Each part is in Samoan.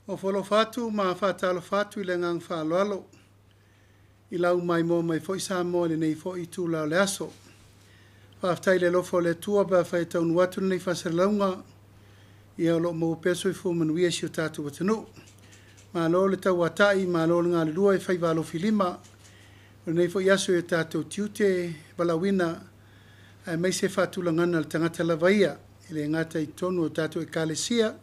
Ofo alofa atu ma faatalofa atu i le agaga faaaloalo i lau maimoa mai foi Samoa i lenei foi itula o le aso. Faafetai i le alofa o le Atua pe afai e taunuu atu lenei faasalalauga, ia o lo o maua pea le soifua manuia i si o tatou atunuu. Malo le tauatai, malo le galulue faiva alofilima. O lenei foi aso i o tatou tiute valaauina aemaise faatulagaga o le tagata lava ia, e le gata i totonu o tatou Ekalesia,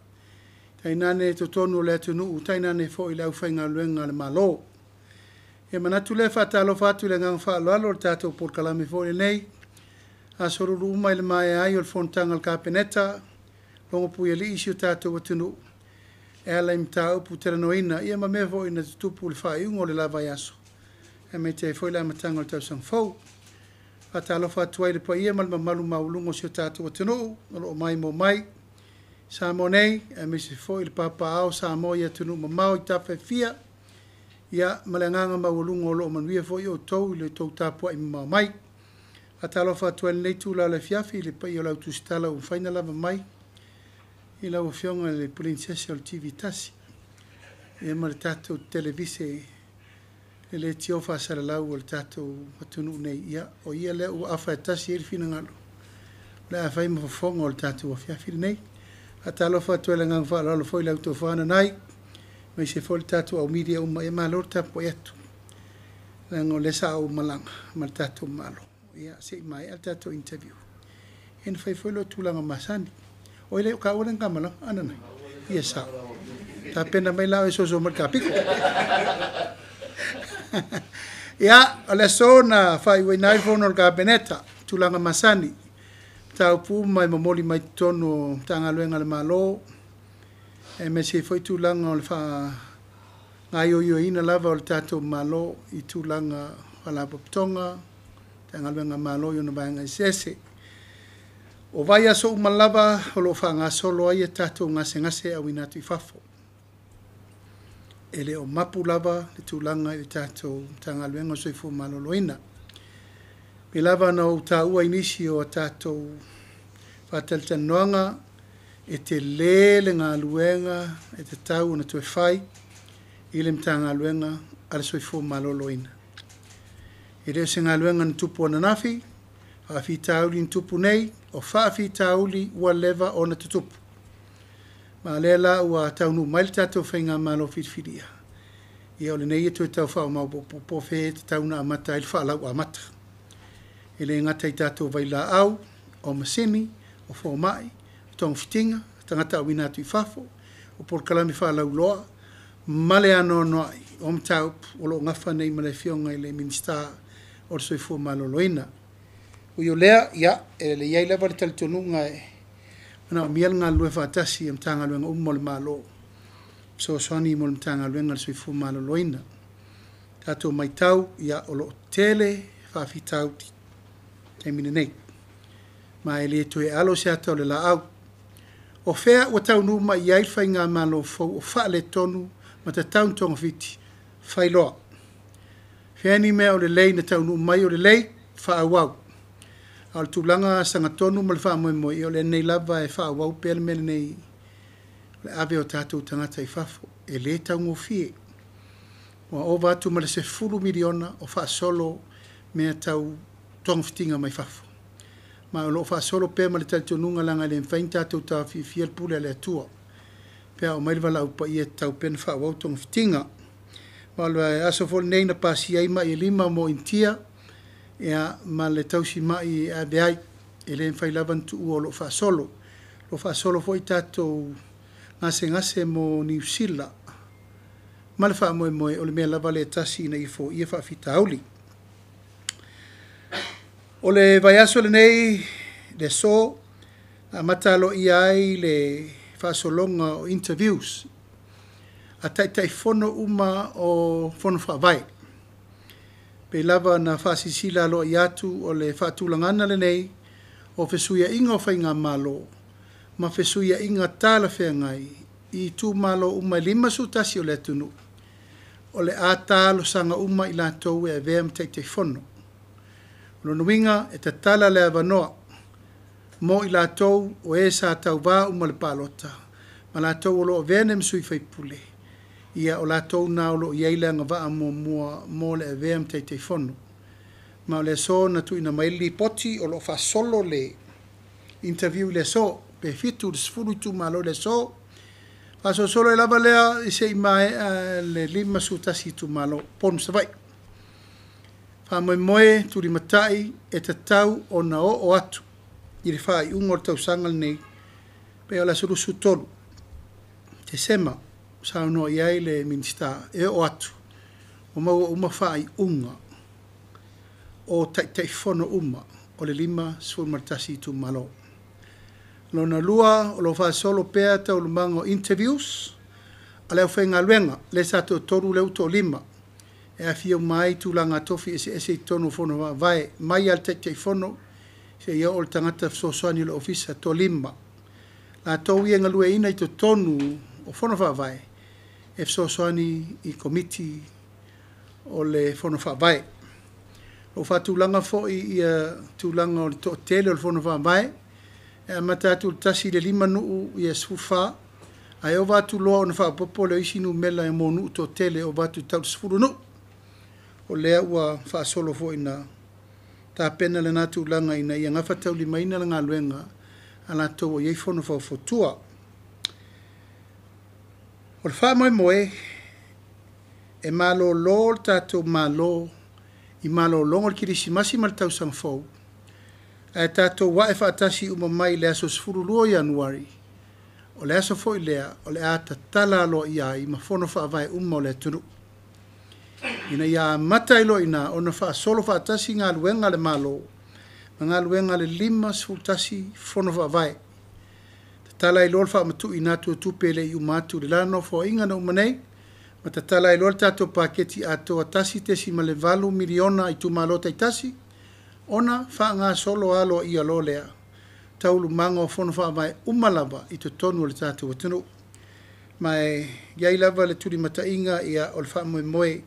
tainane totonu o le atunuu, tainane foi le aufaigaluega a le Malo. E manatu lea e faatalofa atu i le agaga faaaloalo i le tatou polokalame foi lenei, aso Lulu uma i le maea ai o le fonotaga a le Kapeneta, logopuialii si o tatou atunuu e ala i mataupu talanoaina, ia ma mea foi na tutupu i le faaiuga o le la vaiaso, aemaise ai foi le amataga o le tausaga fou. Faatalofa atu ai i le paia ma le mamalu maualuga o si o tatou atunuu o lo o maimoa mai i Samoa nei, aemaise foi le papaaao o Samoa i atunuu mamao i tafa e fia, ia ma le agaga maualuga o lo o manuia foi outou i le tou tapuai mamao mai. Faatalofa atu ai i lenei itula o le afiafi i le paia o le au tusitala ua mafai ona lava mai i lau Afioga i le Peresetene o le TV1, ia ma le tatou televise e leitio faasalalau o le tatou atunuu nei, ia o ia lea ua afa e tasi i ai le finagalo, o le a fai ma fofoga o le tatou afiafi lenei. Faatalofa atu ai i le agaga faaaloalo foi i lau tofa Nanai, aemaise foi le tatou au media uma, ia malo le tapuai atu, leaga o lea sa ou malaga ma le tatou Malo, ia se i maea le tatou interview, ia ona fai foi lea o tulaga masani. Oi le o kaua lea na ta malaga, a Nanai? Ia sao. Tapena mai la oe e soso mai i le ta pito. Ia, o le aso na faaiuina ai le fono a le Kapeneta, tulaga masani, mataupu uma e momoli mai totonu o Matagaluega a le Malo, aemaise ai foi tulaga o le faagaoioiina lava o le tatou Malo i tulaga o Faalapotopotoga, Matagaluega a le Malo i ona vaega eseese. O vaiaso uma lava o lo o faagasolo ai a tatou gasegase e auina atu i fafo. E le o mapu lava le tulaga i le tatou Matagaluega o le Soifua Maloloina. E pei lava ona ou taua i nisi o tatou faatalatalanoaga, e tele le galuega e tatau ona toe fai i le Matagaluega a le Soifua Maloloina. E le o se galuega na tupu ananafi, faafitauli na tupu nei, o faafitauli ua leva ona tutupu. Ma o lea la ua taunuu mai le tatou faigamalo filifilia, ia o lenei e toe tau faamaopoopo po o fea e tatau ona amata ai le faalau amata. E le gata i tatou vailaau, o masini, o fomai, o togafitiga, tagata auina atu i fafo, o polokalame faalauiloa, ma le anoanoai o mataupu o lo o nafa nei ma le Afioga i le Minisita o le Soifua Maloloina. Ui o lea, ia, e i ai lava le talitonuga e manaomia le galulue faatasi o Matagaluega uma o le Malo, fesoasoani mo le Matagaluega o le Soifua Maloloina. Tatou matau, ia, o lo o tele faafitauli i le taimi lenei, ma e le toe alo se ata o le laau. O fea ua taunuu mai i ai le faigamalo fou o faaletonu ma tatau ona togafiti? Fai loa. Fea ni mea o lelei na taunuu mai o lelei, faaauau. A o le tulaga sagatonu ma le faamoemoe, ia o lenei lava e faaauau pea le mea lenei o le ave o tatou tagata i fafo. E le taugofie. Ua ova atu ma le $10 miliona o faasolo mea tau togafitiga mai fafo. Ma o lo o faasolo pea ma le talitonuga leaga e le mafai ona tatou taofiofia le pule a le Atua. Pe a oo mai le valaau paia e tatau pea ona faaauau togafitiga. Ma o le aso foi lenei na pasia ai mai e 5 mo Initia, ia, ma le tausimai e ave ai. E le mafai lava ona tuua o lo o faasolo. O lo o faasolo foi tatou gasegase mo Niu Sila ma le faamoemoe o le mea lava lea e tasi ina ia foia faafitauli. O le vaiaso lenei, le aso, na amata aloaia ai le faasologa o interviews a Taitaifono uma o Fono Faavae. Pei lava ona faasilasila aloaia atu o le faatulagaga lenei o fesuiaiga o faigamalo ma fesuiaiga talafeagai i itumalo uma e 51 o le atunuu, o le a talosaga uma i latou e avea ma Taitaifono. O lona uiga e tatala le avanoa mo i latou o e sa tauvā uma i le palota ma latou o lo o avea nei ma sui usufono, ia o latou na o lo o i ai le agavaa muamua mo le avea ma Taitaifono. Ma o le aso na tuuina mai ai le lipoti o lo o faasolo le interview i le aso, pe 7 i le 10 itumalo i le aso. Faasolosolo ai lava lea se i maea le 51 itumalo, Upolu ma Savaii. Faamoemoe tulimatai e tatau ona oo atu i le faaiuga o le tausaga lenei, pe o le aso 23 Tesema, saunoa i ai le Minisita e oo atu ua maua uma faaiuga o Taitaifono uma o le 51 itumalo. Lona lua, o lo o faasolo pea taualumaga o interviews a le aufaigaluega, lea sa toatolu lea ua toalima, e aofia uma ai tulaga tofi eseese i totonu o Fono Faavae, mai lava i le Taitaifono seia oo i le tagata fesoasoani o le Ofisa, e toalima. Latou ia e galueaiina i totonu o Fono Faavae e fesoasoani i Komiti o le Fono Faavae. Ua faatulaga foi ia tulaga o le toatele o le Fono Faavae, e amata atu i le 1 i le 5 nuu ia 14, ae ova atu loa ona faaopoopo lea o isi numera mo nuu toatele e ova atu i le tau 10 nuu. O lea ua faasolo foi ina tapena lena tulaga ina ia gafataulimaina le galuega a latou o i ai fono faufautua. O le faamoemoe, e malolo le tatou Malo i malologa o le Kerisimasi ma le Tausaga Fou, ae tatou ae faatasi uma mai i le aso 12 o Ianuari, o le aso foi lea o le a tatala aloaia ai ma fono faavae uma o le atunuu, ina ia amata ai loa i ina ona faasolo faatasi galuega a le Malo ma galuega a le 51 fono faavae. Tatala ai loa le faamatuuina atu o tupe e le i uma atu i le la Nofoaiga na uma nei, ma tatala ai loa le tatou paketi atoa $1.8 miliona i itumalo taitasi, ona faagasolo aloaia loa lea taualumaga o fono faavae uma lava i totonu o le tatou atunuu. Ma e i ai lava le tulimataiga, ia, o le faamoemoe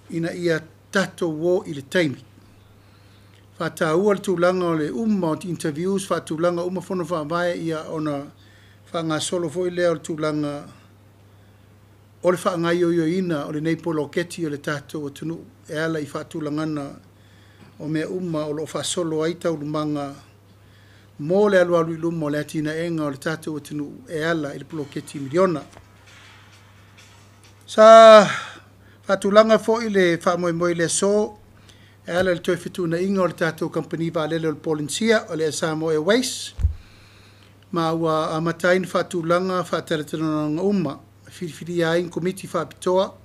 ina ia tatou o i le taimi. Faataua le tulaga o le uma o interviews, faatulaga uma fono faavae, ia ona faagasolo foi lea o le tulaga o le faagaoioiina o lenei poloketi o le tatou atunuu e ala i faatulagaga o mea uma o lo o faasolo ai taualumaga mo le alualu i luma o le atinaega o le tatou atunuu e ala i le poloketi miliona. Sa faatulaga foi le faamoemoe i le aso e ala i le toe fetuunaiga o le tatou kamupani vaalele o le Polenisia, o le Samoa Airways, ma ua amata ai ona faatulaga faatalatalanoaga uma e filifilia ai ni komiti faapitoa.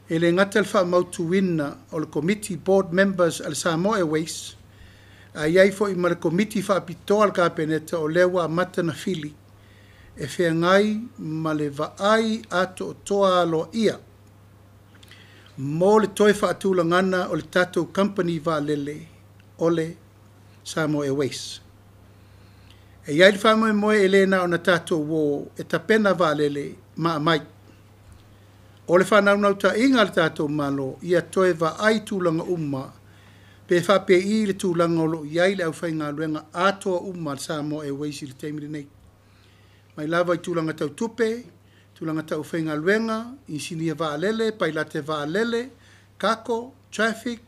E le gata le faamautuina o le komiti board members a le Samoa Airways, ae i ai foi ma le komiti faapitoa a le Kapeneta o lea ua amata ona fili e feagai ma le vaai atoatoa aloaia mo le toe faatulagana o le tatou kamupani vaalele o le Samoa Airways. E i ai le faamoemoe e le na ona tatou o e tapena vaalele ma aumai. O le faanaunautaiga a le tatou Malo, ia toe vaai tulaga uma pe faapei le tulaga o lo o i ai le aufaigaluega atoa uma a le Samoa Airways i le taimi lenei. Mai lava i tulaga tau tupe, tulaga tau faigaluega, inisinia vaalele, pailate vaalele, kako, traffic,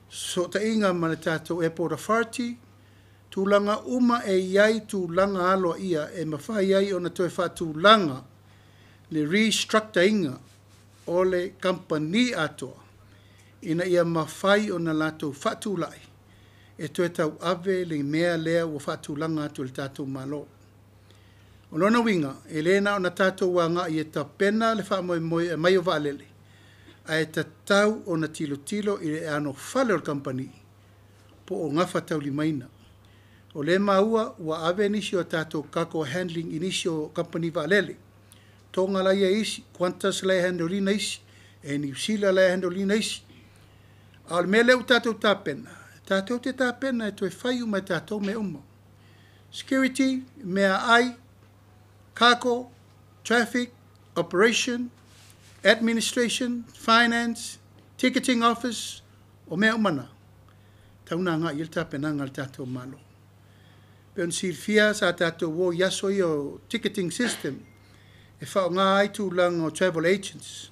fesootaiga ma le tatou Airport Authority, tulaga uma e i ai tulaga aloaia e mafai ai ona toe faatulaga le restructure ina o le kamupani atoa ina ia mafai ona latou faatulai e toe tauave le mea lea ua faatulaga atu e le tatou Malo. O lona uiga, e le na ona tatou agai e tapena le faamoemoe e aumai o vaalele, ae tatau ona tilotilo i le anofale o le kamupani po o gafataulimaina. O lea maua ua ave nisi o tatou cargo handling i nisi o kamupani vaalele. Toga la e i ai isi, Qantas la e handle ina isi, e Niu Sila la e handle ina isi. A o le mea lea ua tatou tapena, tatou te tapena e toe fai uma e tatou mea uma. Security, meaai, cargo, traffic, operation, administration, finance, ticketing office, o mea uma na. Tau na agai i ai le tapenaga a le tatou Malo. Pei ona silafia sa tatou o i aso ia o ticketing system e faaaoga ai tulaga o travel agents.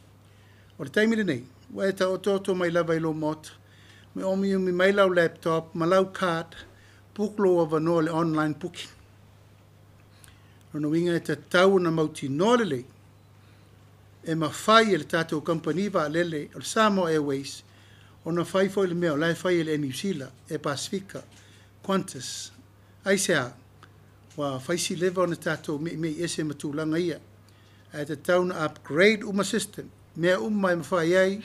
O le taimi lenei, ua e taotooto mai lava i lou maota, ma omiomi mai lau laptop ma lau card, book lou avanoa i le online booking. O lona uiga e tatau ona mautinoa lelei e mafai e le tatou kamupani vaalele o le Samoa Airways ona fai foi le mea o la e fai e le Air Niu Sila, Air Pasefika, Qantas. Aisea? Ua fai si leva ona tatou meimei ese ma tulaga ia, ae tatau ona upgrade uma system, mea uma e mafai ai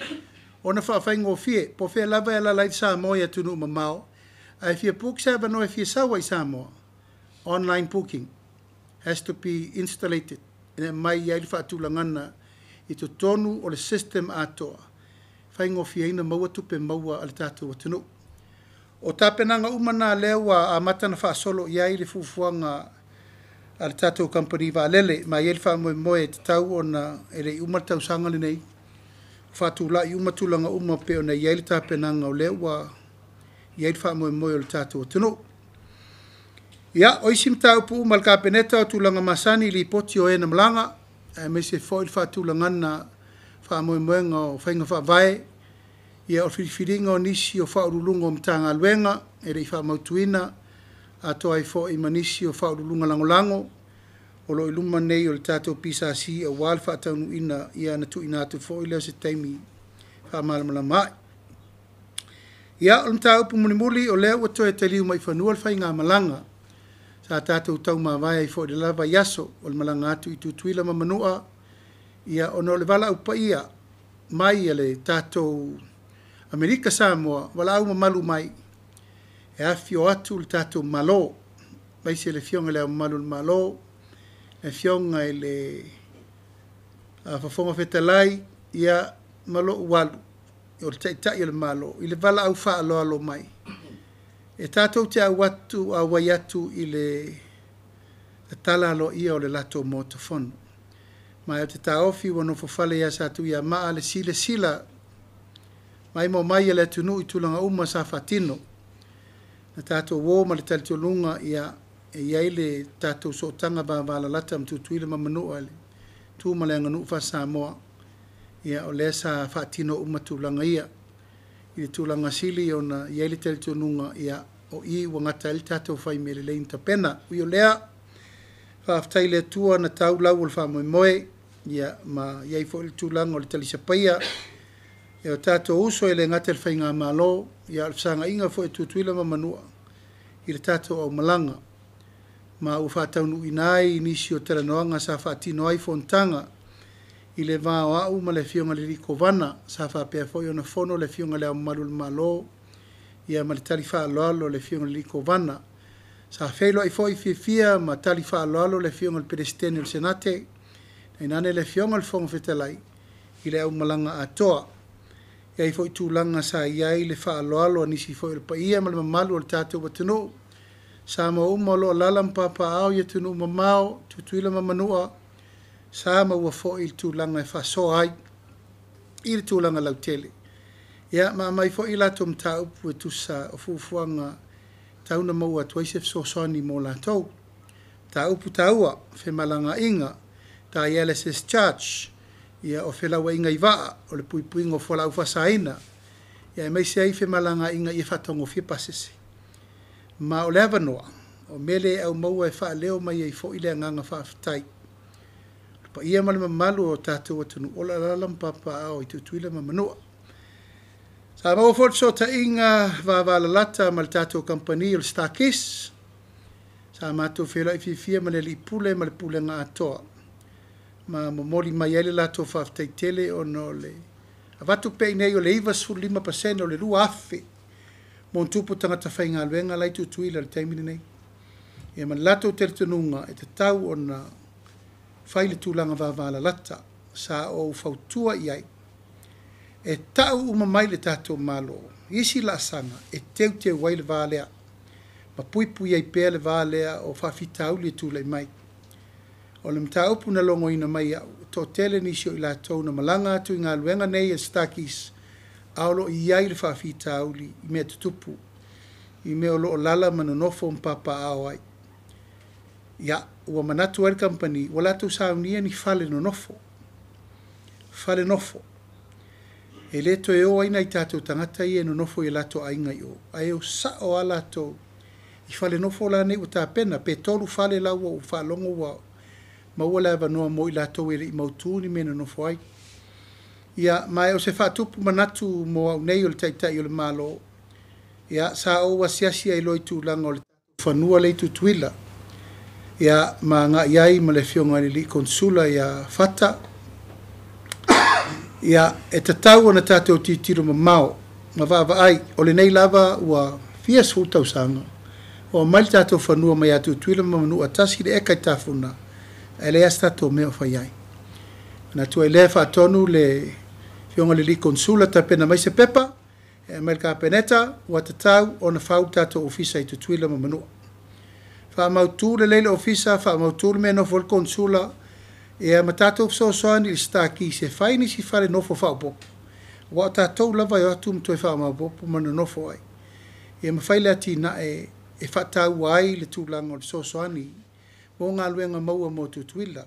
ona faafaigofie. Po o fea lava e alaala ai le Samoa i atunuu mamao, ae fia book se avanoa e fia sau ai i Samoa, online booking has to be installated e aumai ai le faatulagaga i totonu o le system atoa, e faigofieina maua tupe maua a le tatou atunuu. O tapenaga uma na lea ua amata ona faasolo i ai le fuafuaga a le tatou kamupani vaalele, ma e i ai le faamoemoe e tatau ona e le i uma le tausaga lenei, faatulai uma tulaga uma pei ona i ai le tapenaga o lea ua i ai le faamoemoe o le tatou atunuu. Ia, o isi mataupu uma a le Kapeneta o tulaga masani i lipoti o e na malaga, aemaise foi le faatulagaga faamoemoega o faiga faavae, ia o le filifiliga o nisi o Faauluuluga o Matagaluega e le i faamautuina, atoa ai foi ma nisi o Faauluuluga Lagolago o lo o i luma nei o le tatou PSC aua le faataunuuina, ia ona tuuina atu foi lea o se taimi faamalamalama ai. Ia, o le mataupu mulimuli, o lea ua toe taliu mai i fanua le faigamalaga sa tatou taumavae ai foi i le la vaiaso, o le malaga atu i Tutuila ma Manua, ia ona o le valaau paia mai a le tatou Amerika Samoa, valaau mamalu mai e afifio atu le tatou Malo, aemaise le Afioga i Le Ao Mamalu o le Malo, le Afioga i le Fofoga Fetalai, ia ma lou alu, o le Taitai o le Malo, i le valaau faaaloalo mai, e tatou te auai atu i le tatala aloaia o le latou Maota Fono. Ma ou te taofi ua nofofale ia Satuiamaa le silasila maimoa mai a le atunuu i tulaga uma sa faatino. Na tatou o ma le talitonuga ia e i ai le tatou sootaga vavalalata ma Tutuila ma Manua i le tu ma le aganuu faa-Samoa, ia o lea sa faatino uma tulaga ia i le tulaga sili ona i ai le talitonuga ia o i ua gata ai le tatou fai mea lelei na tapena. Ui o lea, faafetai i le Atua na tau lau o le faamoemoe, ia ma i ai foi le tulaga o le talisapaia e o tatou uso e le gata i le Faigamalo, ia a o le fesaagaiga foi a Tutuila ma Manua i le tatou aumalaga, ma ua faataunuuina ai nisi o talanoaga sa faatino ai fonotaga i le va o au ma le Afioga i le Kovana, sa faapea foi ona fono le Afioga i Le Ao Mamalu o le Malo, ia ma le tali faaaloalo a le Afioga i le Kovana. Sa feiloai foi fiafia ma tali faaaloalo le Afioga i le Peresetene o le Senate, tainane le Afioga i le Fofoga Fetalai i le aumalaga atoa. E i ai foi tulaga sa i ai le faaaloalo a nisi foi o le paia ma le mamalu o le tatou atunuu, Samoa uma o lo o alaala ma papaaao i atunuu mamao, Tutuila ma Manua, sa maua foi le tulaga e faasoa ai i le tulaga lautele. Ia, ma aumai foi latou mataupu e tusa o fuafuaga tau na maua atu ai se fesoasoani mo latou. Mataupu taua, femalagaaiga, dialysis charge, ia o felauaiga i vaa, o le puipuiga o fualaau faasaina, ia aemaise ai femalagaaiga ia faataugofie pasese. Ma o le avanoa, o mele e aumaua e faaleo mai ai foi le agaga faafetai. O le paia ma le mamalu o tatou atunuu o lo o alaala ma papaaao i Tutuila ma Manua. Sa maua foi le fesootaiga vavalalata ma le tatou kamupani o le Starkiss. Sa matou feiloai fiafia ma le alii pule ma le pulega atoa, ma momoli mai ai le latou faafetai tele ona o le avatu pea i inei o le 95% o le 2,000 ma ona tupu tagata faigaluega la e i Tutuila i le taimi lenei. Ia ma le latou talitonuga e tatau ona fai le tulaga vavalalata. Sa ou fautua i ai, e tau uma mai le tatou Malo isi laasaga e teuteu ai le va lea, ma puipui ai pea le va lea o faafitauli e tulai mai. O le mataupu na logoina mai au, e toatele nisi o i latou na malaga atu i galuega nei a Starkiss, a o lo o i ai le faafitauli i mea tutupu, i mea o lo o alaala ma nonofo ma papaaao ai. Ia, ua manatu ai le kamupani, ua latou saunia ni fale nonofo, fale nofo, e le toe o ai nai tatou tagata ia e nonofo i latou aiga i o, ae o sao lava latou i fale nofo la nei ua tapena, pe 3 fale la ua ou faalogo ua maua le avanoa mo i latou e le i mautu ni mea e nonofo ai. Ia, ma o se faatupu manatu mo au nei o le Taitai o le Malo, ia, sa ou asiasi ai loa i tulaga o le fanua lea i Tutuila, ia, ma agai ai ma le Afioga i le alii Konesula ia Fata. Ia, e tatau ona tatou tilotilo mamao ma vaavaai, o lenei lava ua fia sefulu tausaga ua aumai le tatou fanua mai ia Tutuila ma Manua, 1 le eka i Tafuna, ae leai lava se tatou mea o fai ai. Manatu ai lea e faatonu le Afioga i le alii Konesula tapena mai se pepa e aumai i le Kapeneta, ua tatau ona fau le tatou ofisa i Tutuila ma Manua. Faamautu lelei le ofisa, faamautu le mea e nofo ai le Konesula, ia ma tatou fesoasoani i le Star Keys e fai nisi fale nofo faaopoopo, aua o tatou lava e o atu ma toe faamaopoopo ma nonofo ai. Ia ma fai le atinae e faataua ai le tulaga o le fesoasoani mo galuega maua mo Tutuila.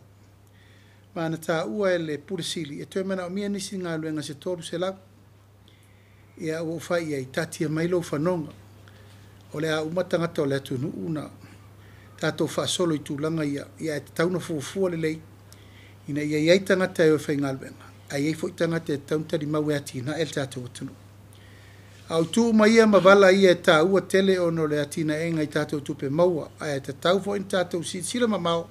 Ma na taua e le Pule Sili, e toe manaomia nisi galuega se 300. Ia ua ou fai i ai, taatia mai lou fanoga, o le a uma tagata o le atunuu na tatou faasolo i tulaga ia, ia ae tatau ona fuafua lelei, ina ia i ai tagata e o e faigaluega, ae i ai foi tagata e tatau ona talimau e atinae le tatou atunuu. A o itu uma ia ma vala ia e taua tele ona o le atinaega i tatou tupe maua, ae tatau foi ona tatou silasila mamao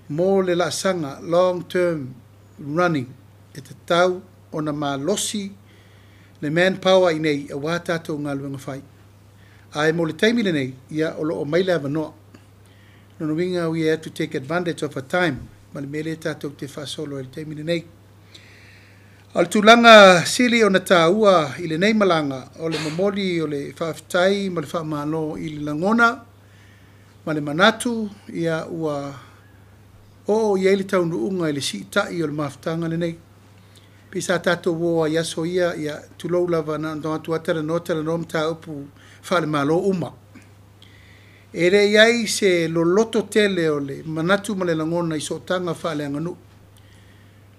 mo le laasaga long term running, e tatau ona malosi le manpower i inei aua tatou galuega fai. Ae mo le taimi lenei, ia o lo o aumai le avanoa. Lona uiga, we have to take advantage of a time ma le mea lea tatou te faasolo ai i le taimi lenei. O le tulaga sili ona taua i lenei malaga, o le momoli o le faafetai ma le faamalo i le lagona ma le manatu, ia ua oo i ai le taunuuga i le siitai o le mafutaga lenei. Pei sa tatou o ai i aso ia, ia tulou lava, na ona o atu lava talanoa talanoa mataupu faale-Malo uma. E le i ai se loloto tele o le manatu ma le lagona i sootaga faaleaganuu.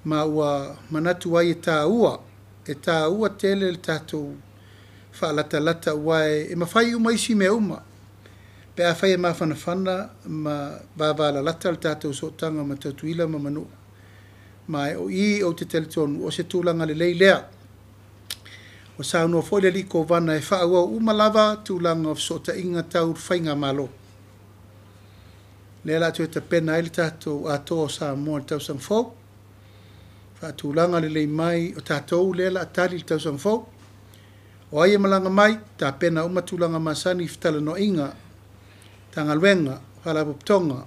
Ma ua manatu ai e taua, e taua tele le tatou faalatalata, aua e mafai uma isi mea uma, pe afai e mafanafana ma vavalalata le tatou sootaga ma Tutuila ma Manua. Ma o i ou te talitonu, o se tulaga lelei lea. Ua saunoa foi le alii Kovana e faaauau uma lava tulaga o fesootaiga tau faigamalo. Lea o le a toe tapena ai le tatou Atoa o Samoa i le tausaga fou, faatulaga lelei mai o tatou lea o le a tali i le tausaga fou. O ai e malaga mai, tapena uma tulaga masani i fetalanoaiga, Matagaluega, Faalapotopotoga,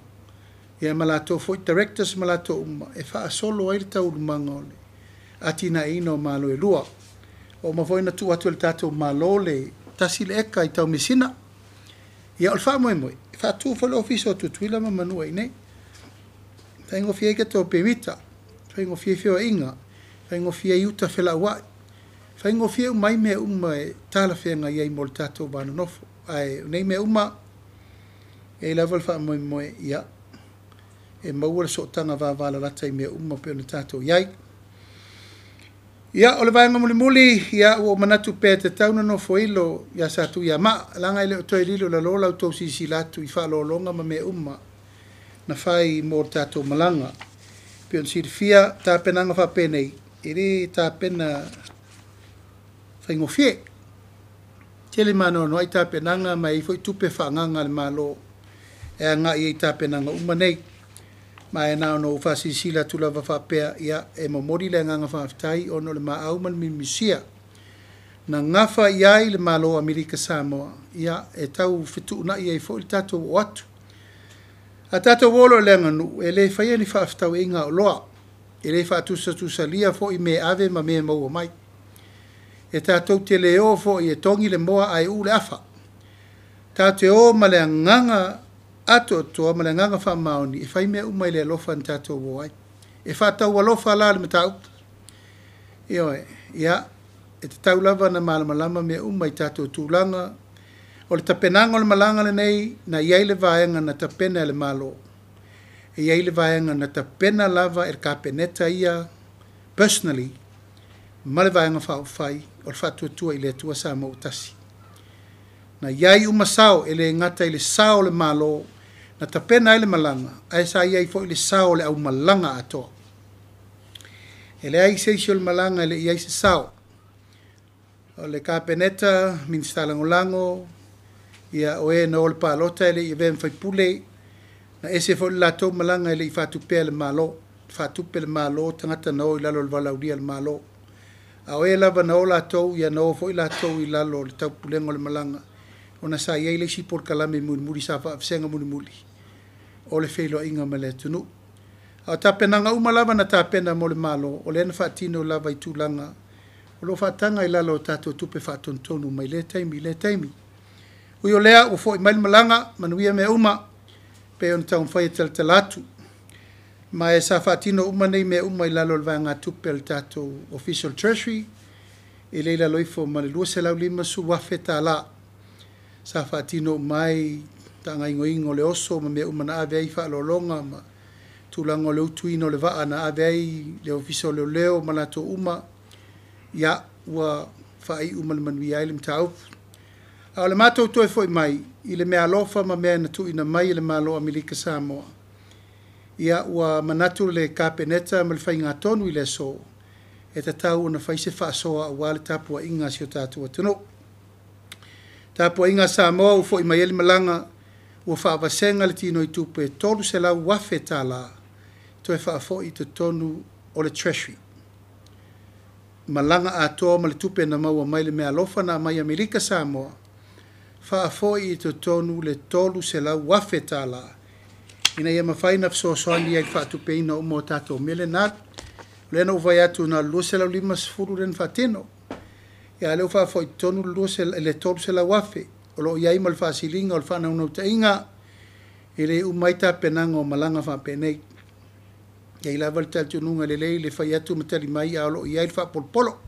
ia ma latou foi directors ma latou uma e faasolo ai le taualumaga o le atinaeina o Malo e lua. Ua uma foi ona tuu atu e le tatou Malo le 1 le eka i Taumeasina. Ia o le faamoemoe, e faatu foi le ofisa o Tutuila ma Manua i inei. Faigofie ai tatou pemita, faigofie ai feoaiga, faigofie ai uta felauai, faigofie uma ai mea uma e talafeagai ai mo le tatou va nonofo. Ae o nei mea uma, e i ai lava le faamoemoe, ia, e maua le sootaga vavalalata i mea uma pei ona tatou i ai. Ia, o le vaega mulimuli, ia, ua ou manatu pea e tatau ona nofoilo ia Satuiamaa, leaga e le o toe lilo i lalo la outou silasila atu i faaaloaloga ma mea uma na fai mo le tatou malaga. Pei ona silafia, tapenaga faapenei, e le tapena faigofie. Tele maanoanoai tapenaga ma e i ai foi tupe faaagaaga a le Malo e agai ai i tapenaga uma nei. Ma e na ona ou faasilasila atu lava faapea, ia, e momoli le agaga faafetai ona o le maau ma le miumisia na gafa i ai le Malo o Amerika Samoa, ia, e tau fetuunai ai foi le tatou oo atu. A tatou o loa i le aganuu, e le faia ni faafetauaiga aoloa, e le faatusatusalia foi mea e ave ma mea e maua mai. E tatou te le o foi e togi le moa ae uu le afa. Tatou te o ma le agaga atoatoa ma le agaga faamaoni e fai mea uma i le alofa na tatou o ai. E faataualofa la le mataupu. Ioe, ia, e tatau lava ona malamalama mea uma i tatou tulaga. O le tapenaga o le malaga lenei, na i ai le vaega na tapena e le Malo, e i ai le vaega na tapena lava e le Kapeneta ia personally ma le Vaega Faaupufai o le Faatuatua i le Atua Samoa ua Tasi. Na i ai uma sao, e le gata i le sao o le Malo na tapena ai le malaga, ae sa i ai foi le sao o le aumalaga atoa. E leai se isi o le malaga e le i ai se sao. O le Kapeneta, Minisita Lagolago, ia o e na o i le palota e le i avea ma faipule, na ese foi le latou malaga e le i faatupea e le Malo. Faatupe e le Malo tagata na o i lalo o le valaaulia a le Malo. A o e lava na o latou, ia na o foi latou i lalo o le taupulega o le malaga, ona sa i ai le isi polokalame mulimuli sa faavasega mulimuli o le feiloaiga ma le atunuu. A o tapenaga uma lava na tapena mo le Malo, o lea na faatino lava i tulaga o lo o faataga i lalo o tatou tupe faatonutonu mai lea taimi i lea taimi. Ui o lea, ua foi mai le malaga, manuia mea uma, pei ona taumafai e talatala atu. Ma e sa faatino uma nei mea uma i lalo o le vaegatupe a le tatou Official Treasury, e le i lalo ifo ma le $250,000. Sa faatino uma ai faagaoioiga o le oso ma mea uma na ave ai faaaloaloga ma tulaga o le utuina o le vaa na ave ai le Ofisa o Leoleo ma latou uma, ia, ua faaiu ma le manuia ai le mataupu. A o le matou toe foi mai i le meaalofa ma mea na tuuina mai e le Malo o Amerika Samoa, ia ua manatu le Kapeneta ma le faigatonu i le aso, e tatau ona fai se faasoa aua le tapuaiga a si o tatou atunuu. Tapuaiga a Samoa ua foi mai ai le malaga, ua faavasega le tinoitupe e $300,000 toe faafoi i totonu o le Treasury. Malaga atoa ma le tupe na maua mai le meaalofa na aumai Amerika Samoa, faafoi i totonu le $300,000 ina ia mafai ona fesoasoani ai i le faatupeina uma o tatou mea lea na alu. O lea na ou fai atu na o le 250 lea na faatino, a o lea ua faafoi i totonu le $300,000 o lo o i ai ma le faasiliga o le faanaunautaiga, e le uma ai tapenaga o malaga faapenei. E i ai lava le talitonuga e lelei le fai atu ma tali mai, a o lo o i ai le faapolopolo,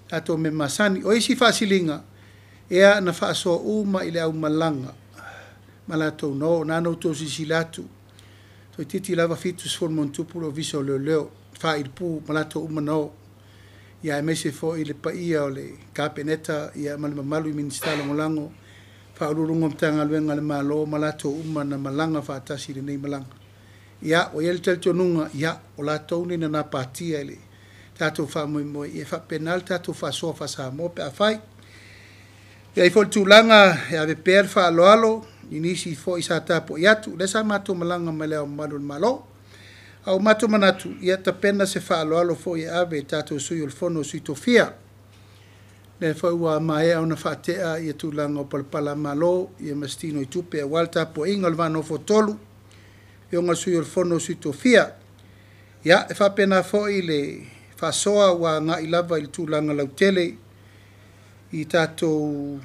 tatou mea masani. O isi faasiliga, ia na faasoa uma i le aumalaga ma latou na o. Na ona outou silasila atu, toeitiiti lava 70+ le Ofisa o Leoleo, failipu ma latou uma na o, ia aemaise foi le paia o le Kapeneta ma le mamalu i Minisita Lagolago, Ofisa Sili o Pulega o Matagaluega a le Malo ma latou uma na malaga faatasi i lenei malaga. Ia, ua i ai le talitonuga, ia, o latou nei na gapatia i le tatou faamoemoe, ia e faapena le tatou faasoa faa-Samoa pe afai. E i ai foi le tulaga e ave pea le faaaloalo i nisi foi sa tapuai atu, lea sa matou malaga ma Le Ao Mamalu o le Malo. A ua matou manatu, ia tapena se faaaloalo foi e ave i tatou sui o le Fono a Sui Tofia. Lea foi ua maea ona faatea ia tulaga o palapala malo ia ma se tinoitupe aua le tapuaiga o le va nofo tolu, afioga i le Sui o le Fono a Sui Tofia. Ia, e faapena foi le faasoa ua agai lava i le tulaga lautele i tatou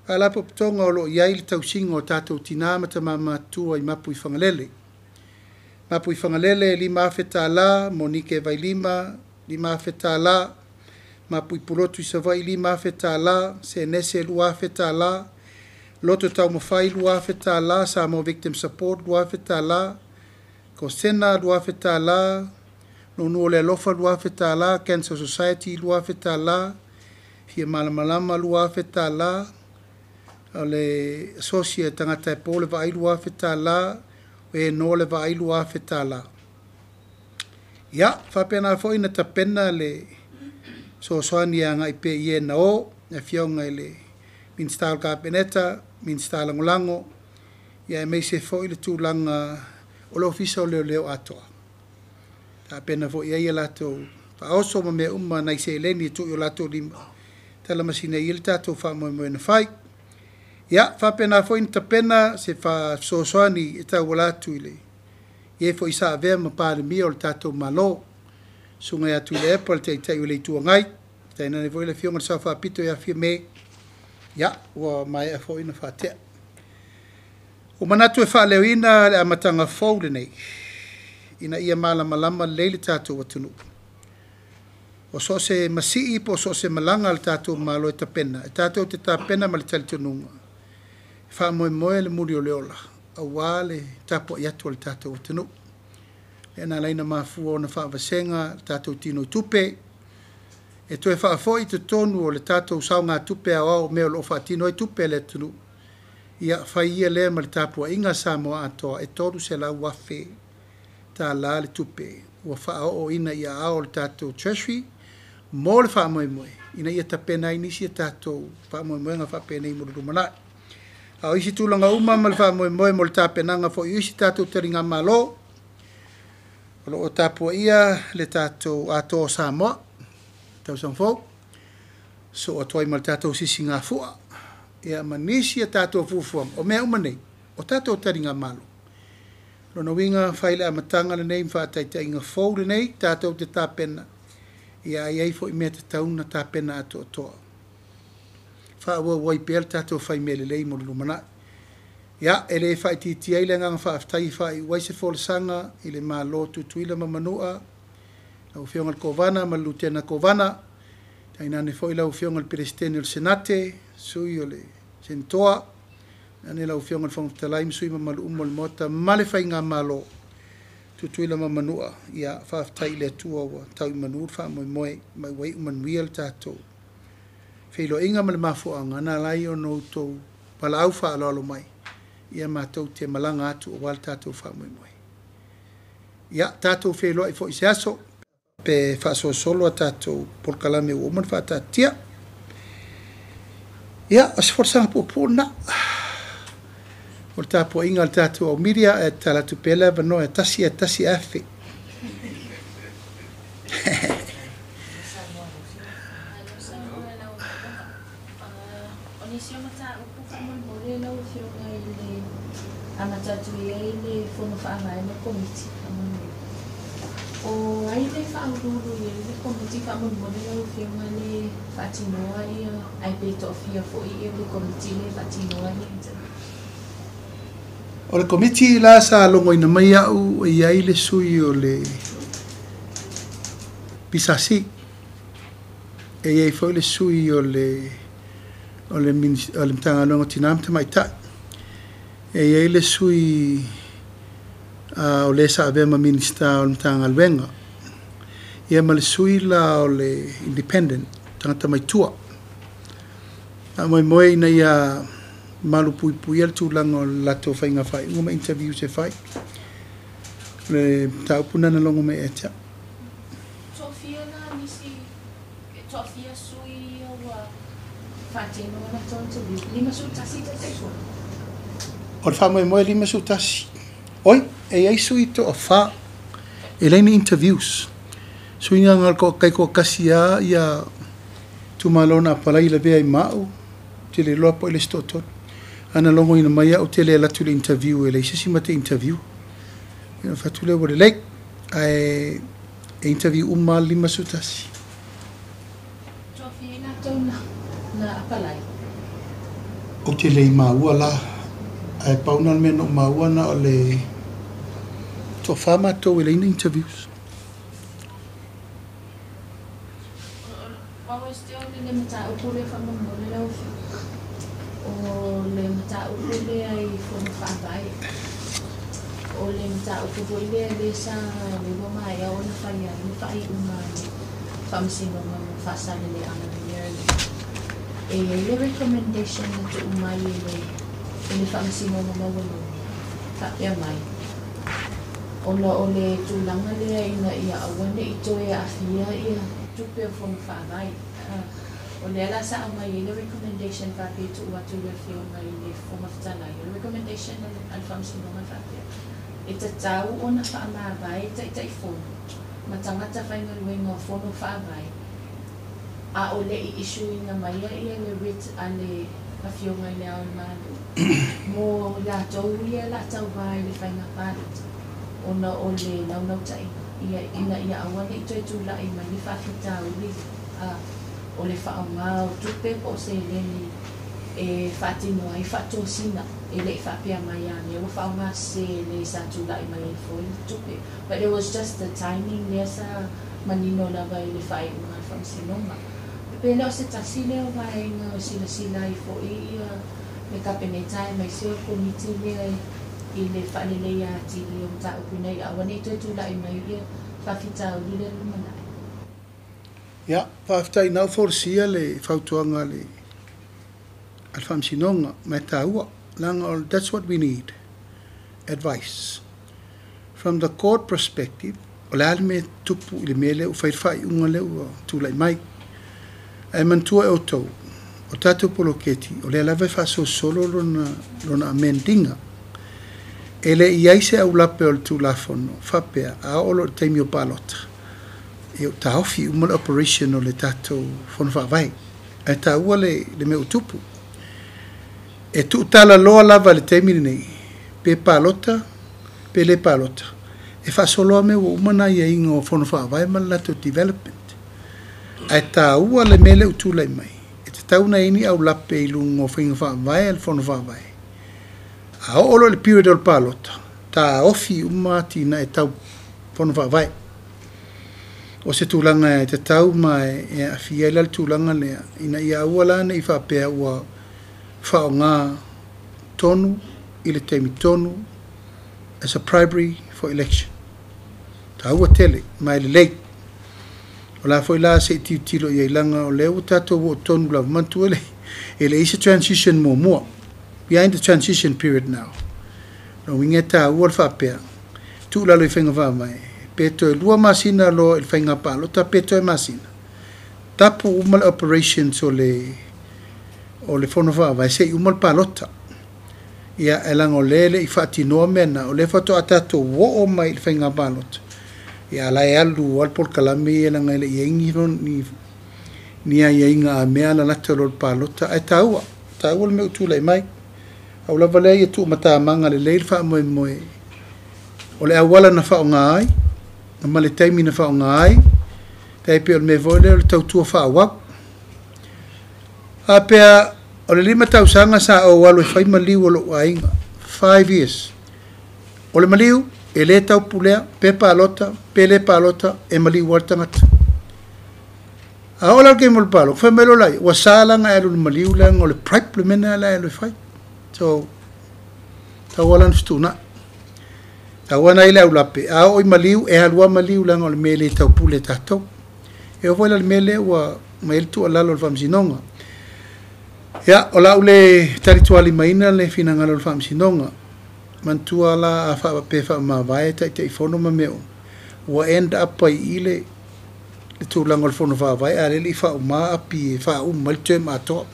faalapotopotoga o lo o i ai le tausiga o tatou tina ma tama matutua i Mapuifagalele. Mapuifagalele e $5,000, Monike Vailima $5,000, Mapui Pulotu i Savaii $5,000, Senese $2,000, Loto Taumafai $2,000, Samoa Victim Support $2,000, Kosena $2,000, Nuunuu o le Alofa $2,000, Cancer Society $2,000, Fia Malamalama $2,000, o le Asosi a Tagata e Po le Vaai $2,000, o e noa le vaai $2,000. Ia, faapena foi ona tapena le fesoasoani e agai pea i e na o, le Afioga i le Minisita o le Kapeneta, Minisita Lagolago, aemaise foi le tulaga o le Ofisa o Leoleo atoa. Tapena foi i ai a latou faaoso ma mea uma nai seleni e tuu i o latou lima, e talamasina ai le tatou faamoemoe na fai. Ia, faapena foi ona tapena se fesoasoani e tauala atu i le e foi sa avea ma Palemia o le tatou Malo, Susuga ia Tuilaepa le Taitai o le Itu Agai, tainane foi le Afioga i le Sao Faapito ia Fiame, ia, ua maea foi ona faatea. Ua manatu e faaleoina le amataga fou lenei, ina ia malamalama lelei le tatou atunuu. O so o se masii po o so o se malaga a le tatou Malo e tapena, e tatou te tapena ma le talitonuga, e faamoemoe le muli o le ola, auā le tapuai atu a le tatou atunuu. Lea na ala ai ona mafua ona faavasega le tatou tinoitupe e toe faafoi i totonu o le tatou saogatupe aoao o mea o lo o faatino ai tupe a le atunuu, ia fai ia lea ma le tapuaiga a Samoa atoa e $300,000 le tupe ua faaooina i aao o le tatou Treasury mo le faamoemoe ina ia tapena ai nisi a tatou faamoemoega faapenei mo le lumanai. A o isi tulaga uma ma le faamoemoe mo le tapenaga foi o isi tatou taligamalo, o lo o tapuaia le tatou Atoa o Samoa, tausaga fou, sosoo atu ai ma le tatou Sisigafua, ia ma nisi a tatou fuafuaga, o mea uma nei, o tatou taligamalo. O lona uiga, fai le amataga lenei ma faataitaiga fou lenei, tatou te tapena, ia i ai foi mea e tatau ona tapena atoatoa. Faaauau ai pea le tatou fai mea lelei mo le lumanai. Ia, e le faaitiitia ai le agaga faafetai e faaiu ai se folasaga i le Malo o Tutuila ma Manua, lau Afioga i le Kovana ma le Lutena Kovana, tainane foi lau Afioga i le Peresetene o le Senate, sui o le Senetoa, tainane lau Afioga i le Fofoga Fetalai ma sui usufono mamalu uma o le Maota ma le Faigamalo, Tutuila ma Manua, ia faafetai i le Atua ua tau i manu le faamoemoe ma ua iu manuia le tatou feiloaiga ma le mafuaaga na ala ai ona outou valaau faaaloalo mai, ia matou te malaga atu aua le tatou faamoemoe. Ia, tatou feiloai foi i se aso pe faasolosolo a tatou polokalame ua uma ona faataatitia. Ia, o se folasaga puupuu lena o le tapuaiga a le tatou au media, ae tatala atu pea le avanoa e 1 e 1 afe. O nisi o mataupu faamolemole lau Afioga i le amata atu i ai le Fono Faavae ma le Komiti faamolemole. O ai le faauluulu i ai le Komiti faamolemole lau Afioga le faatinoa ia ae pe toafia foi ia le Komiti le faatinoa ia interview? O le Komiti la sa logoina mai au e i ai le sui o le PSC, e i ai foi le sui o le o le Matagaluega o Tina ma Tamaitai, e i ai le sui o le sa avea ma Minisita o le Matagaluega, ia ma le sui la o le Independent, tagata mai tua. Faamoemoe ina ia malupuipuia le tulaga o le latou faiga faaiuga ma interviews e fai. O le mataupu lena na logo mai ia te au. Toafia la nisi, toafia sui ia ua faatino a latou interview? 51 Taitaifono. O le faamoemoe e 51. Oi, e i ai sui toafa e leai ni interviews. Sui na na o le taitoatasi lava ia itumalo na apalai lavea ai ma au, ou te le iloa po o le isi toatolu. Ae na logoina mai au ou te le alu atu i le interview e leai se isi ma te interview. Ia ona fai atu lea ua lelei. Ae e interview uma lava le 51. Toafia i latou na apalai. Ou te le i maua la, ae pau na o le mea na ou maua na o le toafa matou e leai ni interviews. Pau este o le mataupu lea faamolemole lau Afioga, o le mataupu lea i Fono Faavae. O le mataupu foi lea lea sa lea ua maea ona fai ai le faaiuga a le Faamasinoga mo Faasaleleaga le mea lea. E i ai le recommendation na tuu mai e le e le Faamasinoga Maualuga faapea mai, ona o le tulaga lea ina ia aua ne i toe aafia ia tupe o Fono Faavae. O lea la sa aumai ai le recommendation faapea e tuu atu i le Afioga i le Fofoga Fetalai. O le recommendation a le Faamasinoga e faapea, e tatau ona faamavae Taitaifono ma tagata faigaluega o Fono Faavae a o le i issue-ina maia ia le writ a le Afioga i Le Ao o le Malo mo latou ia la tauva i le faiga palota ona o le naunautaiga ia ina ia aua ne i toe tulai mai le faafitauli a o le faaaoga o tupe po o seleni e faatino ai faatosina e le i faapea mai a mea ua faaaoga sese le sa tulai mai ai foi le tupe but it was just the timing lea sa manino lava i le faaiuga a le Faamasinoga. Pe le o se tasi lea o vaega o silasila ai fo'i ia le Kapeneta aemaise o le Komiti lea i le faaleleia atili o mataupu ina ia aua ne i toe tula'i mai ia faafitauli lea i le lumanai. Ia, faafetai na ua folasia le fautuaga a le Faamasinoga, ma e taua, leaga o that's what we need, advice. From the court perspective, o le a le mea e tupu i le mea lea ua fai le faaiuga lea ua tulai mai. Ae manatua e outou, o tatou poloketi, o lea lava e faasolosolo lona amend ina. E le i ai se aulape o le Tulafono faapea, a oo loa i le taimi o palota, ia ua taofi uma le operation o le tatou Fono Faavae. Ae taua le mea ua tupu. E tuutalaloa lava i le taimi lenei, pe palota pe le palota, e faasolo lava mea ua uma ona aiaiga o Fono Faavae ma le latou development. Ae taua le mea lea ua tulai mai, e tatau ona i ai ni aulape i luga o faiga faavae a le Fono Faavae. A oo loa i le period o le palota, taofi uma atinae tau Fono Faavae. O se tulaga e tatau ma e aafia ai la le tulaga lea, ina ia aua la ne i faapea ua faaaoga tonu i le taimi tonu as a bribery for election. Taua tele ma e lelei. O la foi la se i tilotilo i ai leaga o lea ua tatou oo tonu lava. Manatua e leai se transition muamua. We are in the transition period now. O lona uiga e taua le faapea, tuu i lalo i faiga faavae, pe toe 2 masina loa i le faiga palota pe toe masina, tapu uma le operations o le Fono Faavae se i uma le palota. Ia, e leaga o lea e le i faatinoa mea na, o lea faatoa tatou oo mai i le faiga palota. Ia, a la e alu lava le polokalame ia leaga e le i i ai ni aiaiga a mea lalata loa le palota. Ae taua, taua le mea ua tulai mai. Au lava lea ia tuumatamaga lelei le faamoemoe o le auala na faaaoga ai ma le taimi na faaaoga ai, tai pei o le mea foi lea o le tautua faaauau. A pea o le 5 tausaga sa ou alu e fai maliu o lou aiga, 5 years. O le maliu, e le taupulea, pe palota, pe le palota, e maliu lava le tagata. A oo la le taimi o le palota, fai mai loa laia, ua sa laga e alu i le maliu leaga o le bribe le mea lena la e alu e fai. So, taua la na fetuunai. Taua na i le aulape, a oo i maliu, e alu lava maliu leaga o le mea e le taupule tatou. E oo foi la i le mea lea ua aumai ai le tuualalo a le Faamasinoga. Ia, o lau le talitualimaina le finagalo o le Faamasinoga. Manatua la a pe faamavae Taitaifono ma mea uma, ua end up ai i le tulaga o le Fono Faavae a o lea e le i faauma api e faauma ai le term atoa.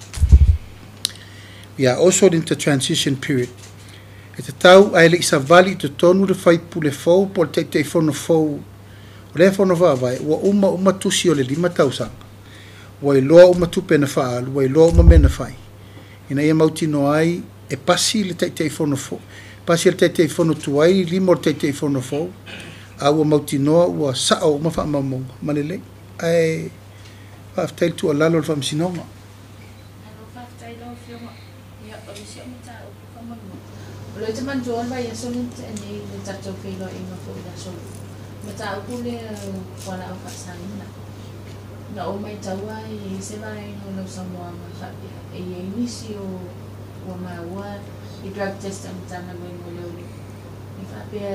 We are also in the transition period. E tatau ae le i savali i totonu le faipule fou po o le Taitaifono fou o lea Fono Faavae, ua uma uma tusi o le 5 tausaga. Ua iloa uma tupe na faaalu, ua iloa uma mea na fai. Ina ia mautinoa ai e pasi le Taitaifono fou, pasi le Taitaifono tuai, lima o le Taitaifono fou, a ua mautinoa ua sao uma faamaumauga ma lelei. Ae faafetai le tuualalo o le Faamasinoga. Alo, faafetai lau Afioga. Ia, o le isi o mataupu faamolemole. O lea ou te manatua o le vaiaso lea na tea nei i le tatou feiloaiga foi i le aso Lua. Mataupu lea o fualaau faasaina. Na ou maitaua e i ai se vaega o lau saunoaga faapea, e i ai nisi o ua maua i drug test a Matagaluega o Leoleo, e faapea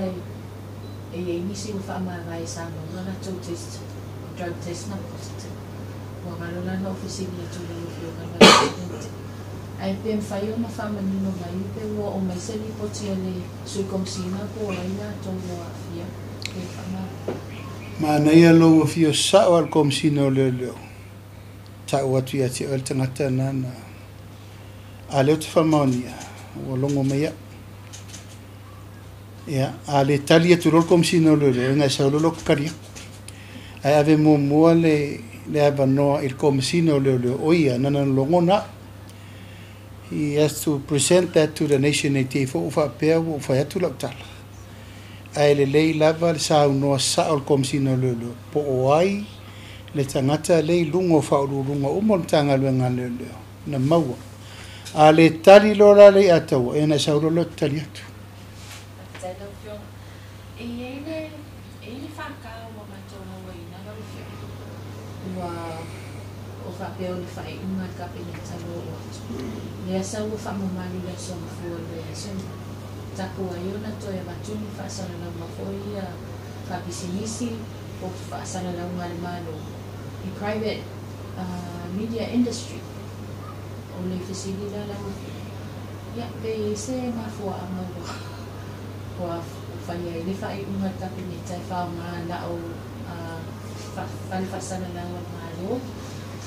e i ai nisi ua faamavae sa maua latou test, drug test na positive. Ua galo la na ou fesili atu i lau Afioga i le vaiaso lea na tea. Ae pe mafai ona faamanino mai pe ua oo mai se lipoti a le Sui Komesina po o ai latou ua aafia pe faamavae. Manaia lou afio sao a le Komesina o Leoleo, tau atu ia te oe le tagata lena a lea ou te faamaonia, ua logo mai au. Ia, a le tali atu loa le Komesina o Leoleo, e na e sau loa lou tali atu. Ae ave muamua le avanoa i le Komesina o Leoleo, o ia nana logona au. He has to present that to the nation e te fo ua faapea ua ou fai atu lau tala. Ae lelei lava le saunoa sao o le Komesina o Leoleo, po o ai le tagata le i luga o faauluuluga uma o le Matagaluega a Leoleo na maua. A le tali loa la le Ataua, e na e sau loa lou tali atu. Faafetai lau Afioga. E i ai le, e i ai le FK ua matou mauaina lau Afioga. Ua faapea o le faaiuga a le Kapeneta ua oo atu. Lea sa ua faamamalu i le Aso Gafua o le vaiaso lena. Tapu ai ona toe avatu ni faasalalauga foi ia faapisinisi po o faasalalauga a le Malo i private media industry. O le fesili la lau Afioga, ia pe i ai se mafuaaga ua faia ai le faaiuga a le Kapeneta e faaaoga na o fale faasalalau a le Malo,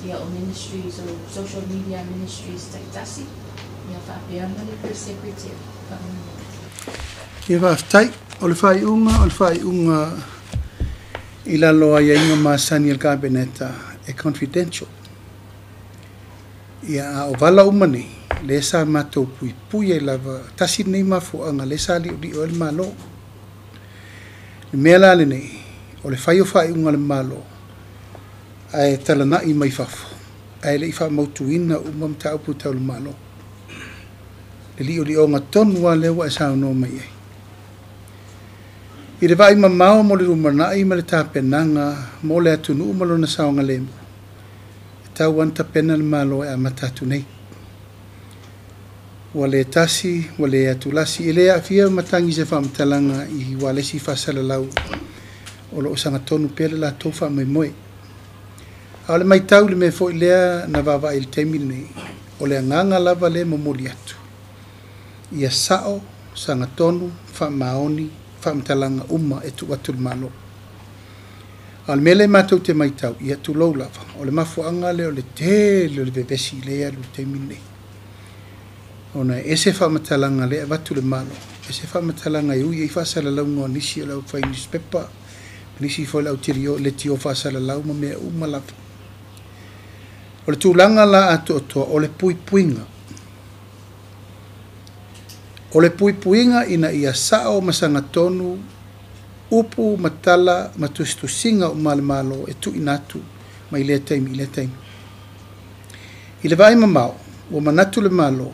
ia o ministries o social media ministries taitasi, ia faapea ma le Press Secretary. Faamolemole. Ia faafetai. O le faaiuga, o le faaiuga i lalo o aiaiga masani a le Kapeneta e confidential. Ia a o vala uma nei, lea sa matou puipui ai lava, tasi lenei mafuaaga lea sa li'oli'o ai le Malo. Le mea la lenei, o le fai o faaiuga a le Malo, ae talanai mai fafo, ae le i faamautuina uma mataupu tau le Malo. Le li'oli'oga tonu lava lea ua e saunoa mai ai. I le vaai mamao mo le lumanai ma le tapenaga mo le atunuu ma lona saogalemu, e tatau lava ona tapena le Malo e amata atu nei. Ua le tasi, ua le atulasi, e le aafia matagi i se faamatalaga i ualesi faasalalau o lo o sagatonu pea le latou faamoemoe. A o le matau i le mea foi lea na vaavaai i le taimi lenei, o le agaga lava lea e momoli atu, ia sao, sagatonu, faamaoni, faamatalaga uma e tuu atu i le Malo. A o le mea lea matou te matau, ia tulou lava, o le mafuaaga lea o le tele o le vevesi lea e alu i le taimi lenei. Ona e ese faamatalaga lea e avatu i le Malo, ese faamatalaga e ui ai faasalalauga o nisi o le aufai newspaper, nisi foi o le au leitio faasalalau ma mea uma lava. O le tulaga la atoatoa o le puipuiga. O le puipuiga ina ia sao ma sagatonu upu ma tala ma tusitusiga uma a le Malo e tuuina atu mai lea taimi i lea taimi. I le vaai mamao, ua manatu le Malo,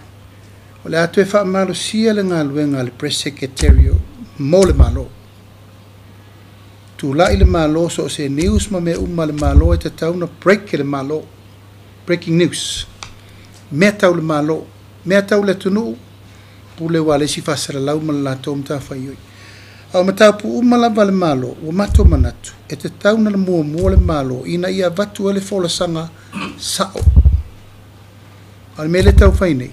o le a toe faamalosia le galuega a le Press Secretary mo le Malo. Tulai le Malo so o se news ma mea uma a le Malo e tatau ona break e le Malo. Breaking news. Mea tau le Malo, mea tau le atunuu, pule ua le isi faasalalau ma le latou matafaioi. A o mataupu uma lava a le Malo, ua matou manatu, e tatau ona muamua le Malo ina ia avatu ai le folasaga sao. A o le mea lea e taumafai nei,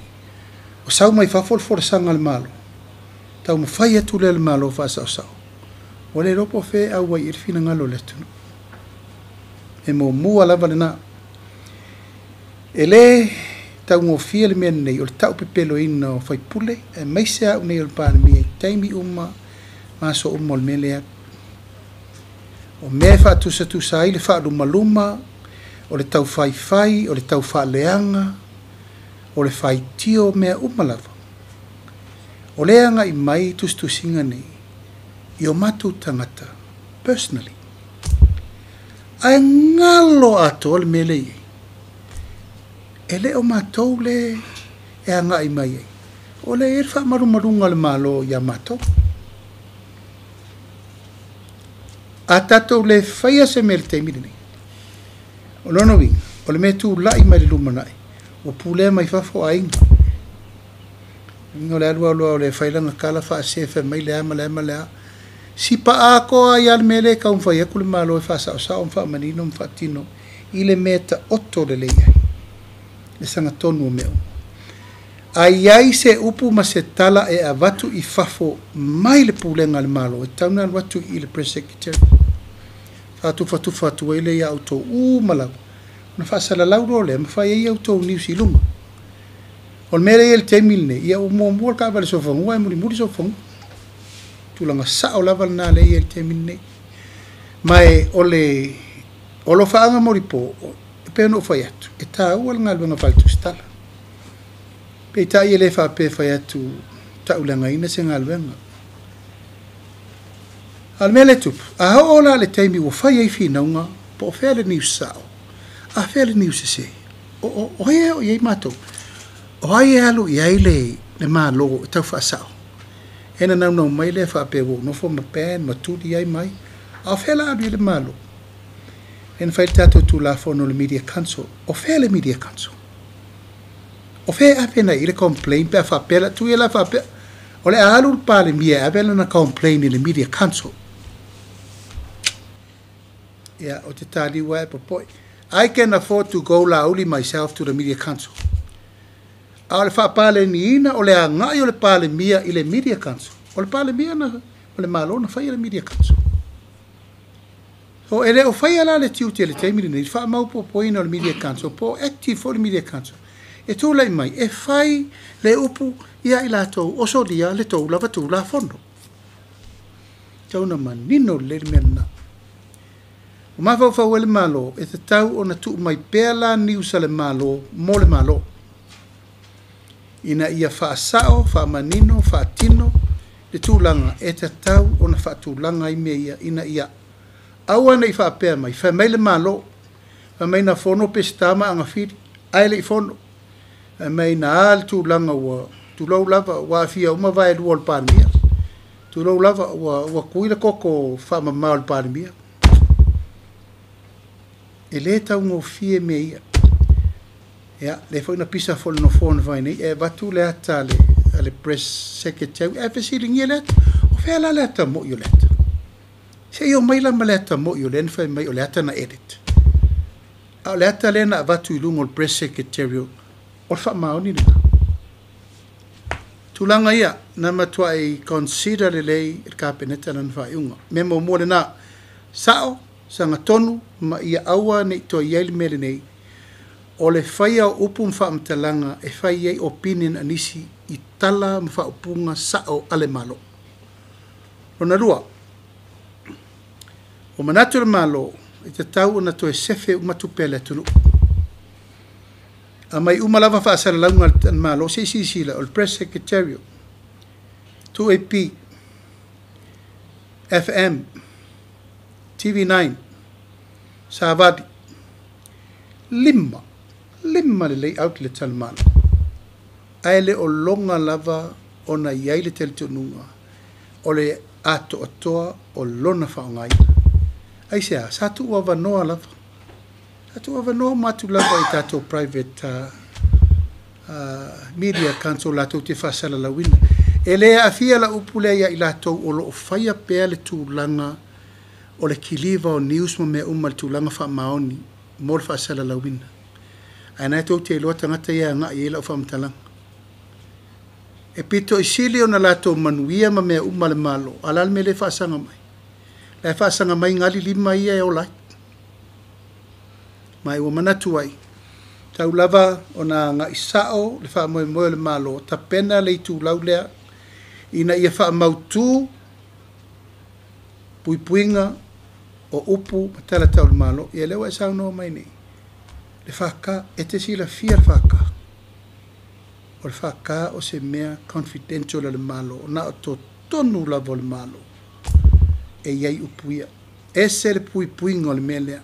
o sau mai fafo le folasaga a le Malo, taumafai atu lea e le Malo faasaosao, ua le iloa po o fea e auai i ai le finagalo o le atunuu. E muamua lava lena. E le taugofie le mea lenei o le taupepeloina o faipule, aemaise au nei o le Palemia i taimi uma ma aso uma o le mea lea. O mea e faatusatusa ai le faalumaluma, o le taufaifai, o le taufaaleaga, o le faitio, mea uma lava. O lea agai mai tusitusiga nei i o matou tagata personally. Ae galo atoa le mea lea e i ai. E le o matou le e agai mai ai. O lea e i ai le faamalumaluga a le Malo ia matou. A tatou le faia se mea i le taimi lenei, o lona uiga, o le mea tulai mai le lumanai, ua pulea mai fafo aiga. Uiga o le alu alu lava o le fai lana tala faasee fai mai le a ma le a ma le a. Sipa atoa ai lava le mea lea e taumafai atu le Malo e faasaosao ma faamanino ma faatino i le mea taoto lelei ai, le sagatonu o mea uma. A i ai se upu ma se tala e avatu i fafo mai le pulega a le Malo, e tatau ona alu atu i le Press Secretary. Faatufatufa atu ai lea ia outou uma lava, ona faasalalau loa lea ma fai ai outou news i luga. O le mea lea e i ai i le taimi lenei, ia ua muamua le taavale sofanua ae mulimuli sofanua. Tulaga sao lava lena lea e i ai i le taimi lenei. Ma e o le o alofaaga molipo, e pei ona ou fai atu, e taua le galuega faaletusitala. Peitai e le faapea e fai atu tauleagaina se galuega. A o le mea lea e tupu, a oo la i le taimi ua fai ai finauga, po o fea le news sao, a fea le news sese, o ai e oo i ai matou? O ai e alu i ai le Malo e tau faasao? E na naunau mai lea faapea ua ou nofo ma ban ma tuli ai mai. A o fea la alu i ai le Malo? Lea na fai le tatou Tulafono o le Media Council. O fea le Media Council? O fea e ave agai i ai le complaint pe a faapea la tuu ia la faapea o le a alu le Palemia e ave lana complaint i le Media Council. Ia, o te taliu ae popoe. I can afford to go Laauli myself to the Media Council. A o le faapaleniina o le agai o le Palemia i le Media Council, o le Palemia na, o le Malo na faia le Media Council. So, e le o faia la le tiute i le taimi lenei, le faamaopoopoina o le Media Council, po o active foi le Media Council. E tulai mai, e fai le upu ia i latou o solia le tou lava Tulafono. Tau na manino lelei le mea lena. O mafaufau ai le Malo, e tatau ona tuu mai pea la news a le Malo mo le Malo, ina ia faasao, faamanino, faatino le tulaga e tatau ona faatulaga ai mea ia, ina ia aua ne i faapea mai, fai mai le Malo, fai mai na fono Peseta ma Agafili, ae le i fono. Fai mai na a le tulaga ua tulou lava, ua aafia uma vaelua o le Palemia. Tulou lava, ua kui le koko faamama o le Palemia. E le taugofie mea ia. Ia, lea foi na pisa foi le nofoa na fai nei, e avatu le ata a le press secretary, ae fesiligia le ata. O fea la le ata moi o le ata? Se i omai la ma le ata moi o lea na fai mai o le ata na edit. A o le ata lea na avatu i luga o le press secretary o le faamaoni lena. Tulaga ia, na matuai consider lelei le Kapeneta lana faaiuga. Mea muamua lena, sao, sagatonu, ma ia aua ne i toe i ai le mea lenei, o le faia o upu ma faamatalaga e fai ai opinion a nisi i tala ma faaupuga sao a le Malo. Lona lua, ua manatu le Malo e tatau ona toe sefe uma tupe a le atunuu. Aumai uma lava faasalalauga a le Malo, se i silasila, o le Press Secretariat, 2AP, FM, TV9, Savali, lima lelei outlet a le Malo. Ae le o loga lava ona i ai le talitonuga o le atoatoa o lona faaaogaina. Aisea, sa tuu avanoa lava. Sa tuu avanoa uma atu lava i tatou private media council latou te faasalalauina. E le aafia la upu lea ia i latou o lo o faia pea le tulaga o le kiliva o news ma mea uma le tulaga faamaoni mo le faasalalauina. Ae na tou te iloa tagata ia agai i ai lau faamatalaga. E pito i sili ona latou manuia ma mea uma le Malo, a o le a le mea lea e faasaga mai? La e faasaga mai gali lima ia e ola ai. Ma ua manatu ai, tau lava ona agai sao le faamoemoe o le Malo, tapena le itulau lea ina ia faamautu puipuiga o upu ma tala tau le Malo. Ia lea ua e saunoa mai nei, le FK, e te silafia le FK. O le FK o se mea confidential a le Malo, na o totonu lava o le Malo e i ai upu ia. Ese le puipuiga o le mea lea.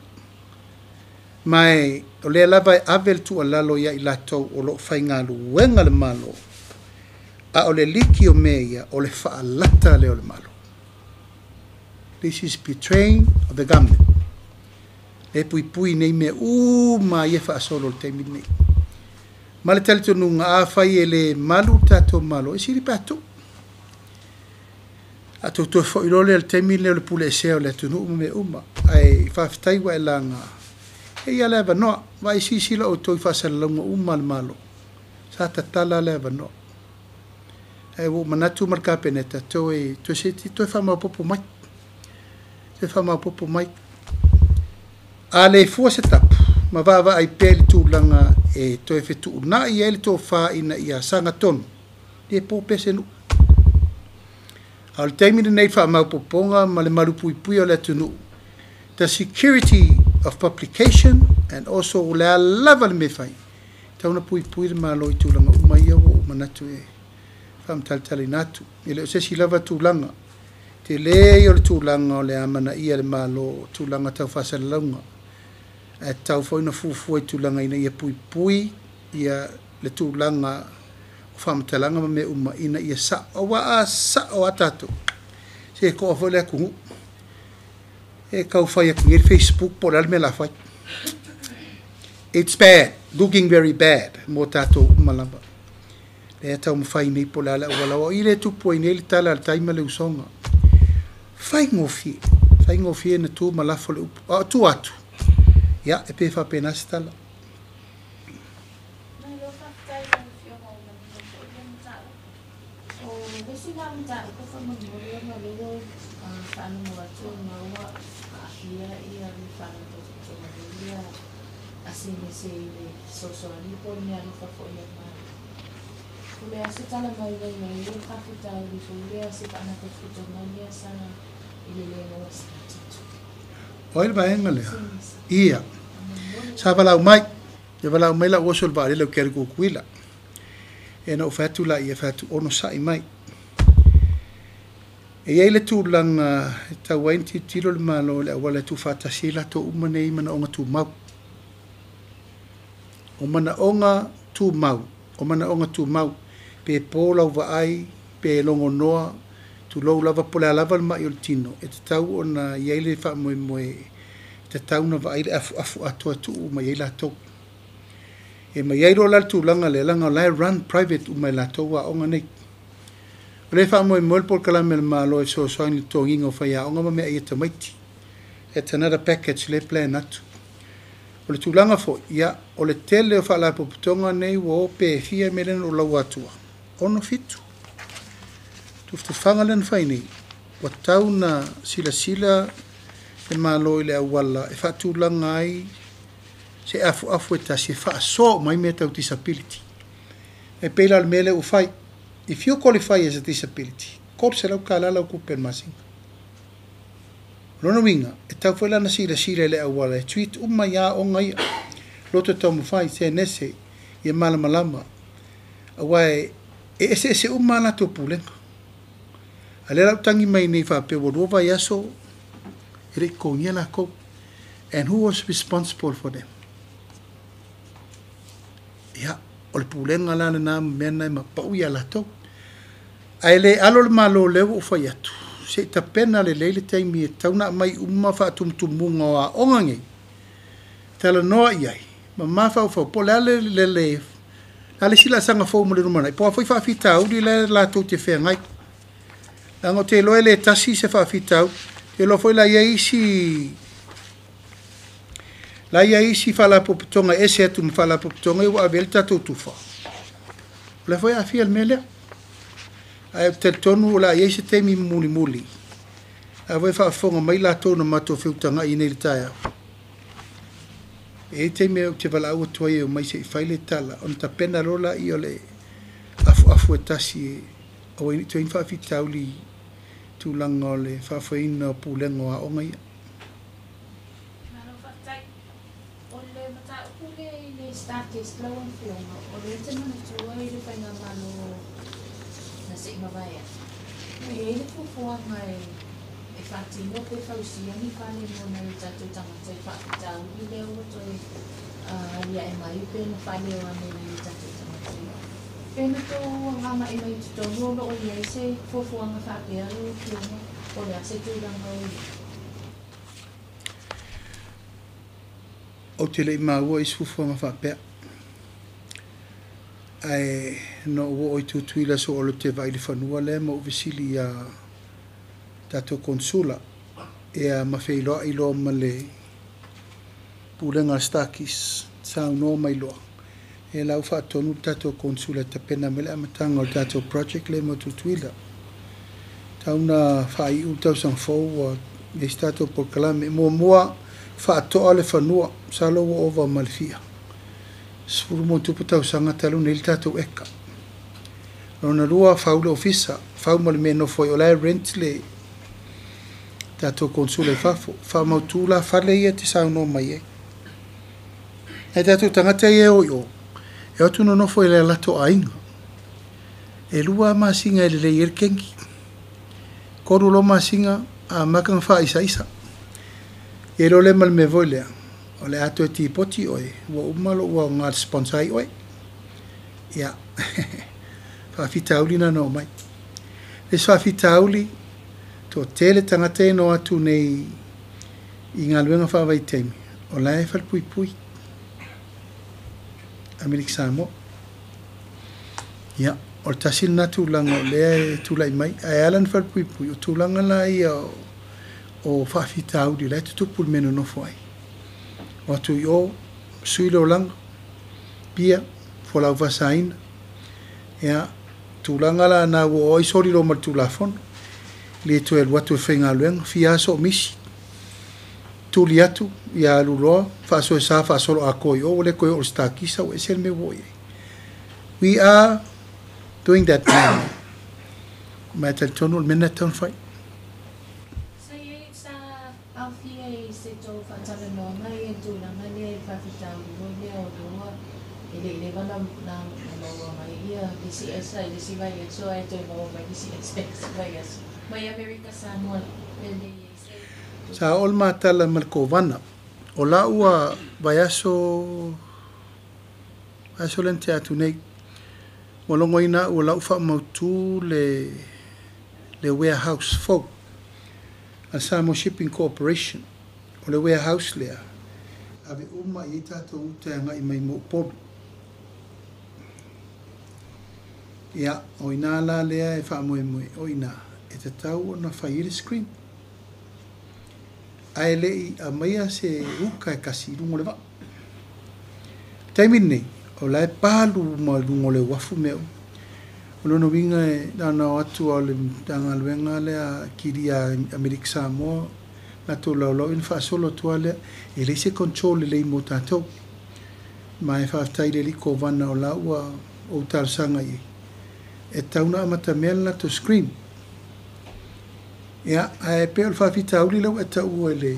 Ma e, o lea lava e ave le tuualalo ia i latou o lo o faigaluega le Malo, a o le liki o mea ia, o le faalata lea o le Malo. This is betraying of the government. E puipui nei mea uma ia faasolo le taimi lenei. Ma le talitonuga, afai e le malu le tatou Malo, e sili pe a tuu. A toutou foi loa lea le taimi lea o le pule esea o le atunuu ma mea uma. Ae faafetai ua e laga. E ia le avanoa, vaai silasila outou i faasalalauga uma a le Malo. Sa tatala le avanoa. Ae ua ou manatu ma le Kapeneta, toe, toe se toe faamaopoopo mai. Toe faamaopoopo mai. A le fua se tapu, ma vaavaai pea i le tulaga e toe fetuunai ai le tofa ina ia sagatonu, le po pea se nuu. A o le taimi lenei faamaopoopoga ma le malupuipuia o le atunuu, the security of publication and also o le a lava le mea fai, tau na puipui le Malo i tulaga uma ia ua ou manatu e faamatalatalaina atu. E le o se isi lava tulaga, tele ia o le tulaga o le amanaia le Malo, tulaga tau faasalalauga. Ae tatau foi ona fuafua i tulaga ina ia puipui ia le tulaga o faamatalaga ma mea uma ina ia sao. Aua a sao a tatou, se toa foi le atunuu. E taufai atu nei le Facebook po o le a le mea o le a fai. It's bad, looking very bad mo tatou uma lava. Lea e taumafai nei po o le a le auala aua o i lea e tupu ai nei le tala a le tai ma le usoga. Faigofie, faigofie na tu ma lafo le upu. A o tua atu, ia, e pei e faapena se tala. Malo faafetai i lau Afioga ua manino foi lea mataupu. O le isi la mataupu faamolemole ona o lea ua faalogo atu e maua aafia ia le Faalapotopotoga foi lea a Senese i le fesoasoani po o le meaalofa foi a le Malo. O le a se tala mai ai le faafitauli foi lea se faanapotopotoga lea sa i le le maua se. O ai le vaega lea? Ia. Sa valaau mai. E valaau mai la'u oso i le vaalele ou te alu i Tutuila. E na ou fai atu laia, fai atu, onosa'i mai. E i ai le tulaga e tatau ai ona tilotilo le Malo i le auala e tuufaatasi ai latou uma nei i manaoga tumau. O manaoga tumau, o manaoga tumau, pe po lau vaai, pe logonoa, tulou lava po o le a lava le ma'i o le tino, e tatau ona i ai le faamoemoe e tatau ona vaai le afuafu atoa e tuu uma i ai latou. E ma i ai loa la le tulaga lea, leaga o la e run private uma e latou aoga nei. O lea e faamoemoe le polokalame a le Malo e fesoasoani i le totogiina o faiaoga ma meaai a tamaiti. That's another package lea e plan atu. O le tulaga foi, ia, o le tele o faalapotopotoga nei ua o pe fia mea lea na ou laua atua, 6, 7. Tufatufaga lea na fai nei, ua tau na silasila le Malo i le auala e faatulaga ai se afuafu e tasi e faasoa uma ai mea tau disability. E pei la o le mea lea ua fai, if you qualify as a disability, $300 lau tupe i le masina. O lona uiga, e tatau foi la ona silasila i le auala e treat uma ai aoga ia, loto taumafai, senese, ia malamalama, aua e eseese uma a latou pulega. A o lea la ua tagi mai nei faapea ua 2 vaiaso e le i totogia latou. And who was responsible for them? Ia, o le pulega la lena ma mea na e mapau ia latou. Ae le alo le Malo lea ua ou fai atu, se i tapena lelei le taimi e tatau ona aumai uma faatumutumuga o aoga nei, talanoa i ai, ma mafaufau, po o le a le, le, le, a le isi laasaga fou mo le lumanai, po o a foi faafitauli la latou te feagai. Leaga ou te iloa e le tasi se faafitauli. Ou te iloa foi la i ai isi la i ai isi faalapotopotoga e ese atu ma faalapotopotoga ia ua ave i ai le tatou tufa. O lea foi e aafia i le mea lea. Ae ou te talitonu o le a i ai se taimi mulimuli. A foi e faafofoga mai latou na matou feutagai nei i le taeao. E i ai taimi ou te valaau atu ai e omai se i fai le tala, ona tapena loa laia o le afuafu e tasi e aua ai ne i toe i ai ni faafitauli i tulaga o le faafoeina o pulega o aoga ia. Malo faafetai. O le mataupu lea i le StarTest lau Afioga, o lea e te manatua i le faigamalo na se i mavae atu, ua i ai le fuafuaga e faatino pe fausia ni fale mo nai o tatou tagata i faafitauli lea ua toe aliae mai pe na faaleo ane nai o tatou tagata ia. Pe na tou agamai mai i totonu o lo o i ai se fuafuaga faapea lau Afioga, po o le a se tulaga o i ai? Ou te le i maua i se fuafuaga faapea. Ae na ou oo i Tutuila so ou alu ou te vaai i le fanua lea ma ou fesili iā tatou Konsula ia ma feiloai loa ma le Pulega a le Starkies, saunoa mai loa, e la ua faatonu le tatou Konsula e tapena mai le amataga o le tatou project lea mo Tutuila. Tau na faaiu le tausaga fou ua i ai se tatou polokalame. Muamua, faatoa le fanua, masalo ua ova ma le fia 10+ tausaga talu ona i ai le tatou eka. Lona lua, fau le ofisa, fau ma le mea e nofo ai, o la e rent le tatou Konsula i fafo. Faamautu la fale ia e te saunoa mai ai. Nai tatou tagata ia e o i o, e o atu nonofo i le latou aiga. E 2 masina e lelei ai le kegi. 3 loa masina amata ona faaisaisa. Ia iloa lea ma le mea foi lea, o le a toe tipoti oe, ua uma lou aoga e sponsor ai oe. Ia, faafitauli na na oo mai. Le isi faafitauli, toatele tagata ia na o atu nei I galuega faavaitaimi, o la e falepuipui Amerika Samoa. Ia, o le tasi lena tulaga o lea e tulai mai. Ae ala ona falepuipui, o tulaga la ia o faafitauli o la e tutupu i le mea e nonofo ai. O atu i o, sui le olaga, pia, folau faasaina. Ia, tulaga la na ua oo ai soli loa ma le Tulafono. Le toe alu atu e faigaluega, fia aso o misi, tuli atu, ia alu loa, faasoesa faasoloatoa i o, ua le toe oo i le stakisa, ua ese le mea ua oo i ai. We are doing that now. Ma e talitonu o le mea lena e tatau ona fai. Sa i ai, sa aofia i se tou faatalanoaga ia le tulaga lea i le faafitauli foi lea o lea ua e le i leva na na maua mai ia le isi aisa i le isi vaiaso ae toe maua mai le isi aisa i le isi vaiaso mai Amerika Samoa pe le i ai se Sa oo le matala ma le kovana. O la ua vaiaso, vaiaso lea na tea atu nei, ua logoina au o la ua faamautu le warehouse fou a le Samoa Shipping Corporation. O le warehouse lea, ave uma i ai tatou uta e agai mai mo Upolu. Ia, o ina la lea e faamoemoe, o ina e tatau ona fai ai le screen. Ae le i aumaia se uka e tasi i luga o le vaa. Taimi lenei, o la e palu uma i luga o le uafu mea uma. O lona uiga e na ona o atu lava o le Matagaluega lea kilia Amerika Samoa, latou laolao ona faasolo atu lava lea. E leai se control lelei mo tatou. Ma e faafetai i le alii Kovana o la ua ou talosaga i ai, e tatau ona amatamea le latou screen. Ia, ae pei o le faafitauli lea ua e taua i le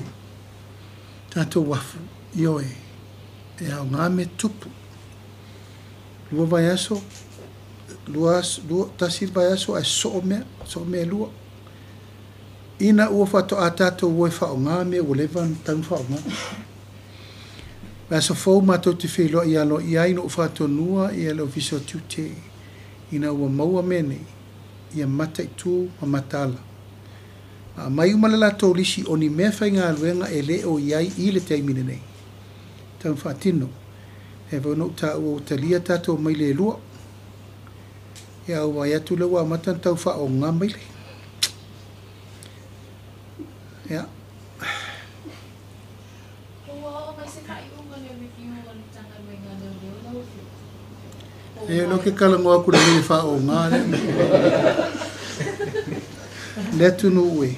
tatou uafu, ioe, e aoga mea tutupu. 2 vaiaso, 2 aso, 1 le vaiaso ae sosoo mea, sosoo mea e lua. Ina ua faatoa tatou o e faaaoga mea ua leva ona tatau ona faaaoga. Vaiaso fou matou te feiloai aloaia ai na ou faatonuina le Ofisa o Tiute ina ua maua mea nei, ia mataitu ma mataala. Aumai uma le latou lisi o ni mea faigaluega e le o i ai i le taimi lenei. Tau faatino. E foi ona ou taua ua talia tatou maile e 2. Ia ua vaai atu lea ua amata ona tau faaoga maile. Ia. Ua oo mai se faaiuga le review o le Matagaluega a Leoleo lau Afioga? E lo ke talanoa atu i le mea faaoga lea. Le atunuu e.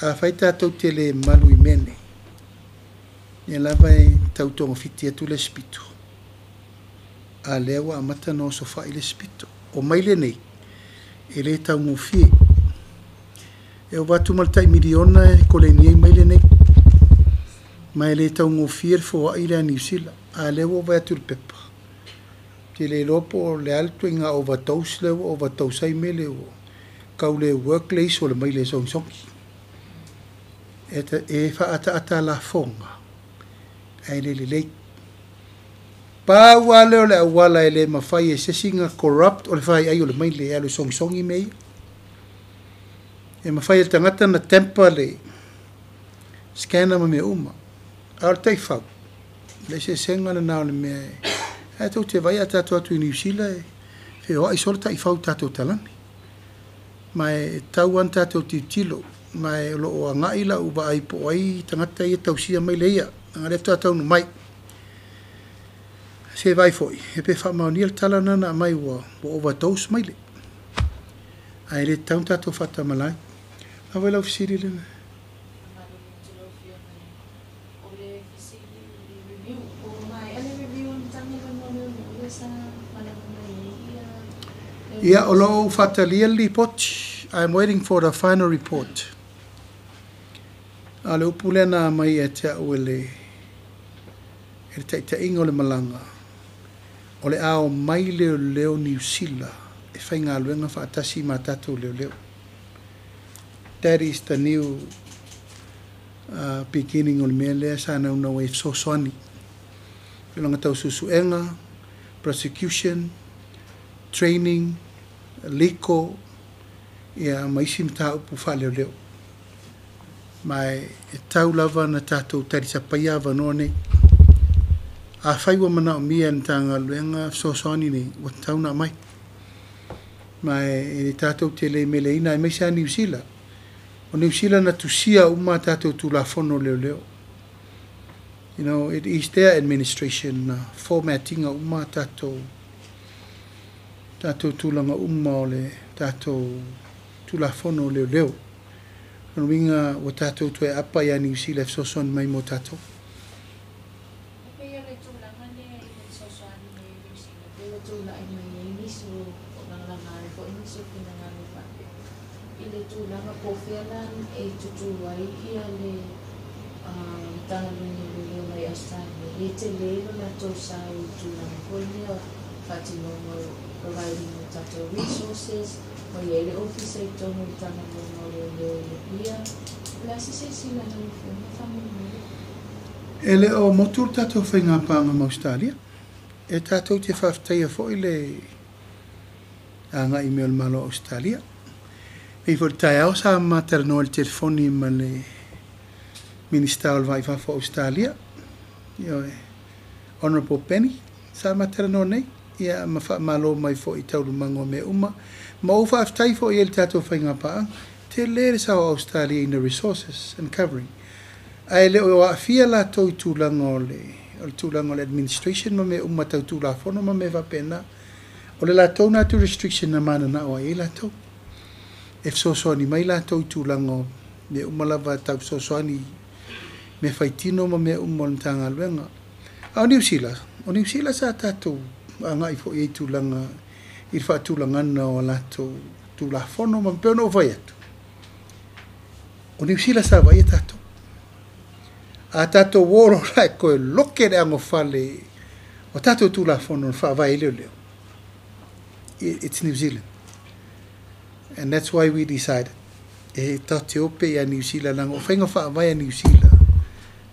Afai tatou te le malu i mea nei, ia lava e tau togafiti atu le isi pito. A lea ua amata ona osofai le isi pito. O maile nei, e le taugofie. E ova atu ma le tai miliona e koleni ai maile nei. Ma e le taugofie le foai lea a Niu Sila. A lea ua vaai atu i le pepa. Te le iloa po o le a le ituaiga overdose lea ua overdose ai mele ua tau le work le iso o le maile e sogisogi. E faaataata lafoga ae le lelei. Pau lava lea o le auala e le mafai e se isi ona corrupt o le faiai o le maile e alu e sogisogi mea ia. E mafai e le tagata ona tamper le scanner ma mea uma. A o le taifau, le eseesega lena o le mea e ae tou te vaai a tatou atu i Niu Sila e feoai solo taifau i tatou talane. Ma e tatau lava ona tatou tilotilo. Ma e o lo o agai lau vaai po o ai tagata ia e tausia maile ia. Leaga o lea faatoa taunuu mai. Se vaai foi, e pe faamaonia le tala lena na aumai ua overdose maile. Ae le tatau ona tatou faatamala ai. A foi lau fesili lena? Faamalulu atu lau Afioga o le fesili i le review po o maea le review o le Matagaluega o Leoleo lea sa malaga mai ai ia Ia, o lo o ou faatalia le lipoti. I am waiting for the final report. A o le upu lea na aumai ia te au e le taitaiga o le malaga, o le a omai leoleo Niu Sila e faigaluega faatasi ma tatou leoleo. That is the new beginning o le mea lea sa naunau ai e fesoasoani. Tulaga tau suesuega, prosecution, training, legal, ia ma isi mataupu faaleoleo. Ma e tau lava na tatou talisapaia avanoa nei. Afai ua manaomia e le Matagaluega fesoasoani nei, ua tatau ona aumai. Ma e le tatou te le meleina aemaise lava Niu Sila. O Niu Sila na tusia uma a tatou Tulafono o Leoleo. You know, it is their administration na format ina uma a tatou tulaga uma o le tatou Tulafono o Leoleo. O lona uiga ua tatou toe aapa ia Niu Sila e fesoasoani mai mo tatou. E pei o le tulaga lea i le fesoasoani mai a Niu Sila, pei ua tulai mai ai nisi o lagalaga ai foi nisi o finagalo faapea i le tulaga po o fea la e tutū ai le Matagaluega o Leoleo mai Ausetalia, e le tele lo latou sao i tulaga foi lea o faatinoga o providing o tatou resources, ua i ai le ofisa i totonu o le Matagaluega o Leoleo i Apia. O le a se silasila a lau Afioga faamolemole? E le o motu le tatou faigapaaga ma Ausetalia. E tatou te faafetaia foi le agai mai o le Malo o Ausetalia. E pei foi i le taeao sa ma talanoa i le telefoni ma le Minisita o le Va i Fafo o Ausetalia, ioe, Honourable Penny, sa ma talanoa nei, ia ma faamalo mai foi i taualumaga o mea uma. Ma ou faafetai foi i ai i le tatou faigapaaga. Tele le sao o Ausetalia in the resources and covering. Ae le o aafia latou i tulaga o le tulaga o le administration ma mea uma tau Tulafono ma mea faapena. O le latou na atu restriction na mananao ai i ai latou. E fesoasoani mai latou i tulaga o mea uma lava tau fesoasoani mea faitino ma mea uma o le Matagaluega. A o Niu Sila, o Niu Sila sa tatou agai foi i ai i tulaga i le faatulagaga o latou Tulafono ma pei ona ou fai atu, o Niu Sila sa vaaia tatou. A tatou o loa la e toe loke le anofale o tatou Tulafono na faavae ai leoleo, it's New Zealand. And that's why we decided e tatou te o pea ia Niu Sila leaga o faiga faavae a Niu Sila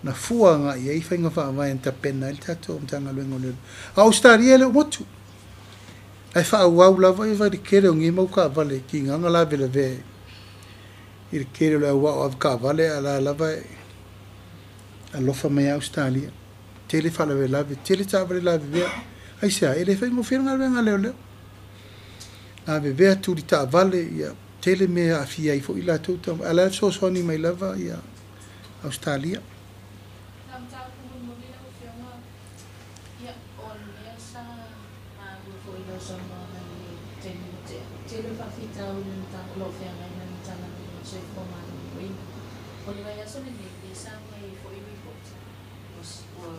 na fua agai i ai faiga faavae na tapena ai le tatou Matagaluega o Leoleo. A o Ausetalia e le o motu. Ae faaauau lava ia le tele o nei mau taavale tigaga lavelavea i le tele o le au ao avetaavale a o la e lava e alofa mai lava Ausetalia. Tele faalavelave, tele taavale lavevea. Aisea? E le faigofie le galuega a leoleo. Lavevea, tuli taavale, ia tele mea e aafia ai foi latou, a o la e fesoasoani mai lava ia Ausetalia. Na mataupu mulimuli lau Afioga, ia, o lea sa maua foi i lau saunoaga i le taimi ua tea, tele o faafitauli o lo o feagai ma le Matagaluega o le Soifua Maloloina. O le vaiaso lenei, lea sa aumai ai foi report, ua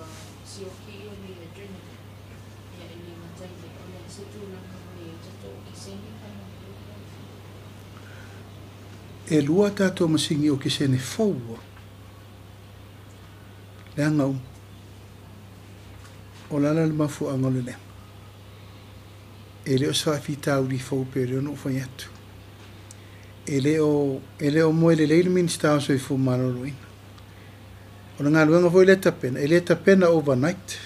sioki le adrenaline, ia e le gata i lea, o le a se tulaga ua i ai tatou okesene faamolemole lau Afioga? E lua tatou masini okesene fou ua leaga uma. O le a la le mafuaaga o le leaga? E le o se faafitauli fou pe lea ona ou fai atu. E le o moe lelei le Minisita o Soifua Maloloina. O le galuega foi lea e tapena, e le tapena overnight.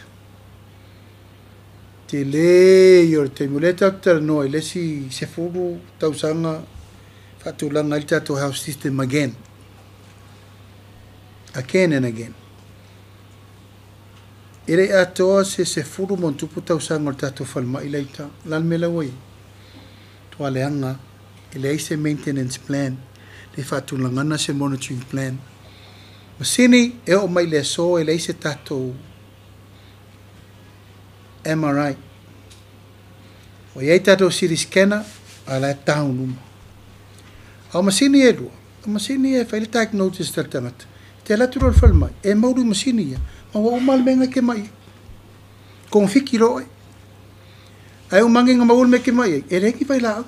Tele ia o le taimi. O lea tatou te talanoa i le isi 10 tausaga faatulaga ai le tatou health system again. Again and again. E le i atoa se 10+ tausaga o le tatou falemai la i uta. O le a le mea la ua i ai? Tua leaga, e leai se maintenance plan, le faatulagana se monitoring plan. Masini e oo mai le aso e leai se tatou MRI. Ua i ai tatou CT scanner, a o la e down uma. A o masini e lua, o masini e fai le diagnosis a le tagata. E te alu atu loa i le falemai, e maulu i masini ia, ma ua uma le mea na e te mai ai. Kogafiti loa oe. Ae uma ane na maua le mea e te mai ai, e leai ni vailaau.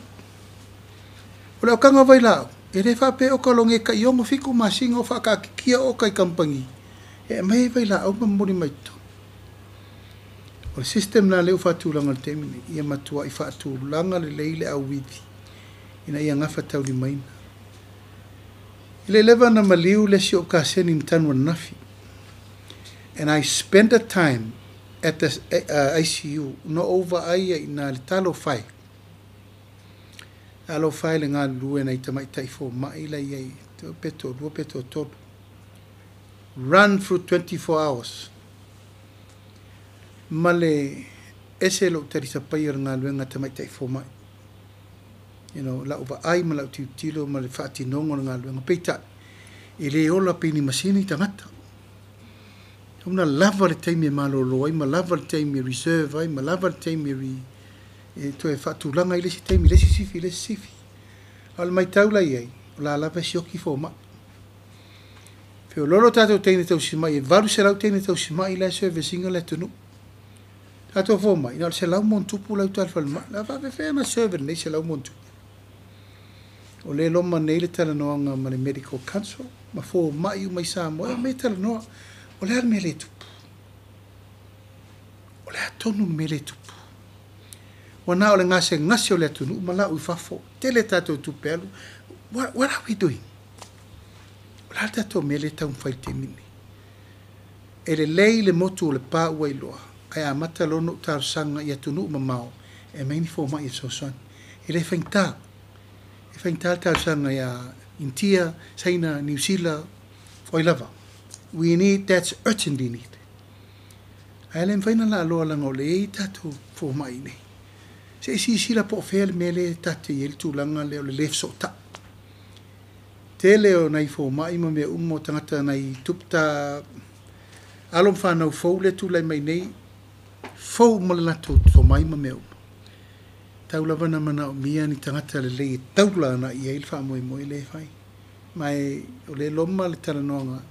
O le aokaga o vailaau, e le faapea oka logi e tai 6, 7 masina o faataatitia oka i kamupani, e aumai ai vailaau ma momoli mai totonu. O le system la lea ua faatulaga i le taimi nei, ia matuai faatulaga lelei le auivi ina ia gafataulimaina. I le leva na maliu le isi ou kaseni na tanu ananafi. And I spent the time at the ICU na ou vaai ai i ina le talofa e. Talofa e le galulue nai tamaitai fomai la i ai, pe toalua pe toatolu. Run through 24 hours. Ma le ese lou talisapaia o le galuega a tamaitai fomai. You know, lau vaai ma lau tilotilo ma le faatinoga o le galuega. Peitai, e le ola pei ni masini tagata. Ona lava le taimi e malolo ai, ma lava le taimi e reserve ai, ma lava le taimi e toe faatulaga ai le isi taimi, le isi sifi, le isi sifi. A o le matau la i ai, o la lava e sioki fomai. Feoloolo tatou teine tausimai, e 800 teine tausimai la e service ina le atunuu. Tatou fomai, na o le 100+ la e i uta i le falemai. O le a faapefea ona serve e lenei 100+? O lea e loma nei le talanoaga ma le Medical Council ma fomai uma i Samoa e omai e talanoa. O le a le mea lea e tupu? O le a tonu le mea lea e tupu? Ua na o le gasegase o le atunuu ma lau i fafo. Tele tatou tupe alu. What are we doing? O le a le tatou mea lea e taumafai i le taimi lenei? E lelei le motu o Lepa ua iloa, ae amata loa ona ou talosaga i atunuu mamao e aumai ni fomai e fesoasoani. E le faigata. E faigata le talosaga ia Initia, Saina, Niu Sila, o ai lava. We need, that's urgently need. Ae le mafai ona laaloa leaga o lea e i ai tatou fomai i inei. Se i silasila po o fea le mea lea tatou te i ai le tulaga lea o le le fesootai. Tele o nai fomai ma mea uma o tagata nai tupta alo ma fanau fou lea e tulai mai nei, fou uma le latou tomai ma mea uma. Tau lava na manaomia ni tagata lelei e taula agai i ai le faamoemoe lea e fai. Ma o lea e loma le talanoaga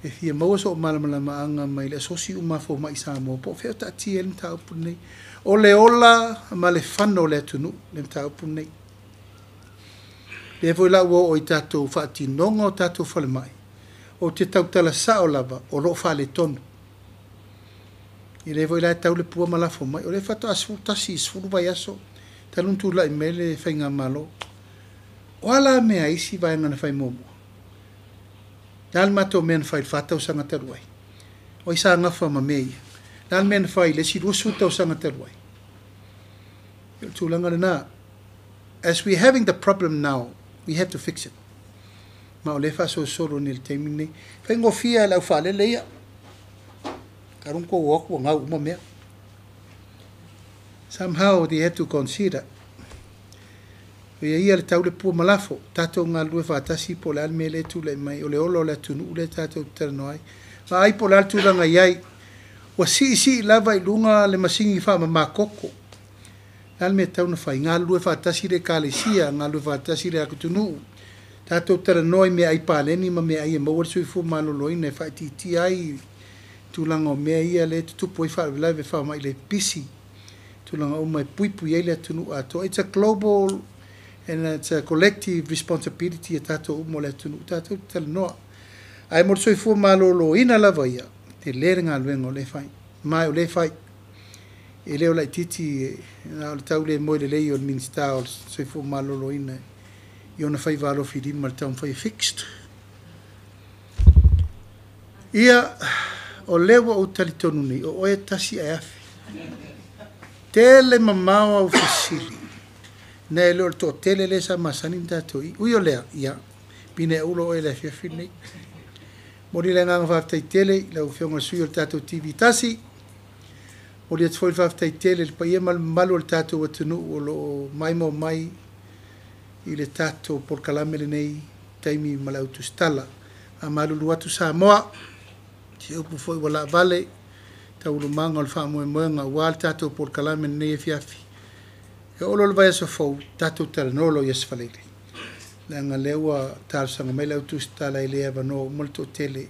e fia maua sou malamalamaaga mai le asosi uma a fomai i Samoa po o fea o taatia ai le mataupu lenei. O le ola ma le fano o le atunuu le mataupu lenei. Lea foi la ua oo i tatou faatinoga o tatou falemai, ou te tautala sao lava o lo o faaletonu. Ia lea foi la e tau le pua ma lafo mai, o lea faatoa 11 i 10 vaiaso talu ona tulai mai le faigamalo. O a la mea a isi vaega na fai muamua? O le a le matou mea na fai i le 4 tausaga talu ai? O ai sa gafa ma mea ia? O le a le mea na fai i le isi 20 tausaga talu ai? O le tulaga lena. As we having the problem now, we have to fix it. Ma o lea e faasolosolo nei i le taimi lenei. Faigofie lava i le aufaalele ia. Talu ona tou o atu ua gau uma mea. Somehow they have to consider. O ia ia le tau le pua ma lafo, tatou galulue faatasi po o le a le mea lea e tulai mai, o le ola o le atunuu lea tatou te talanoa ai. Vaai po o le a le tulaga i ai. Ua siisii lava i luga le masini faamama toto. O le a le mea e tatau ona fai? Galulue faatasi le Ekalesia, galulue faatasi le atunuu. Tatou talanoa i meaai paleni ma meaai e maua le soifua maloloina e faaitiitia ai tulaga o mea ia lea e tutupu ai faalavelave faamai le pipisi, tulaga uma e puipui ai le atunuu atoa. It's a global and it's a collective responsibility a tatou uma o le atunuu, tatou te talanoa. Ae mo le soifua maloloina lava ia, tele le galuega o lea e fai. Ma o lea e fai. E le o laitiiti na o le tau le moe lelei o le Minisita o le Soifua Maloloina i ona faiva alofilima i le taumafai e fixed. Ia, o lea ua ou talitonu nei, o oe e tasi ae afe. Tele mamao au fesili, nai lo le toatele lea sa masani ona tatou i. Ui o lea, ia, pine ula oe i le afiafi lenei. Momoli le agaga faafetai tele i lau Afioga i le sui o le tatou TV tasi. Momoli atu foi le faafetai tele i le paia ma le mamalu o le tatou atunuu o lo o maimoa mai i le tatou polokalame lenei taimi ma le autusitala. Faamalulu atu Samoa, se upu foi ua laavale taualumaga o le faamoemoega aua le tatou polokalame lenei afiafi. E oo loa le vaiaso fou, tatou talanoa loa i Aso Faraile, leaga lea ua talosaga mai le autusitala e le avanoa uma le toatele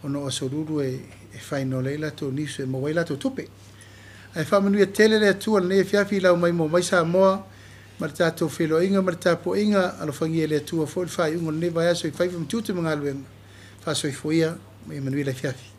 ona o Aso Lulu e final ai latou news e maua ai latou tupe. Ae faamanuia tele le Atua i lenei afiafi i lau maimoa mai Samoa ma le tatou feiloaiga ma le tapuaiga. Alofagia e le Atua foi le faaiuga o lenei vaiaso i faiva ma tiute ma galuega. Faasoifua ia ma ia manuia le afiafi.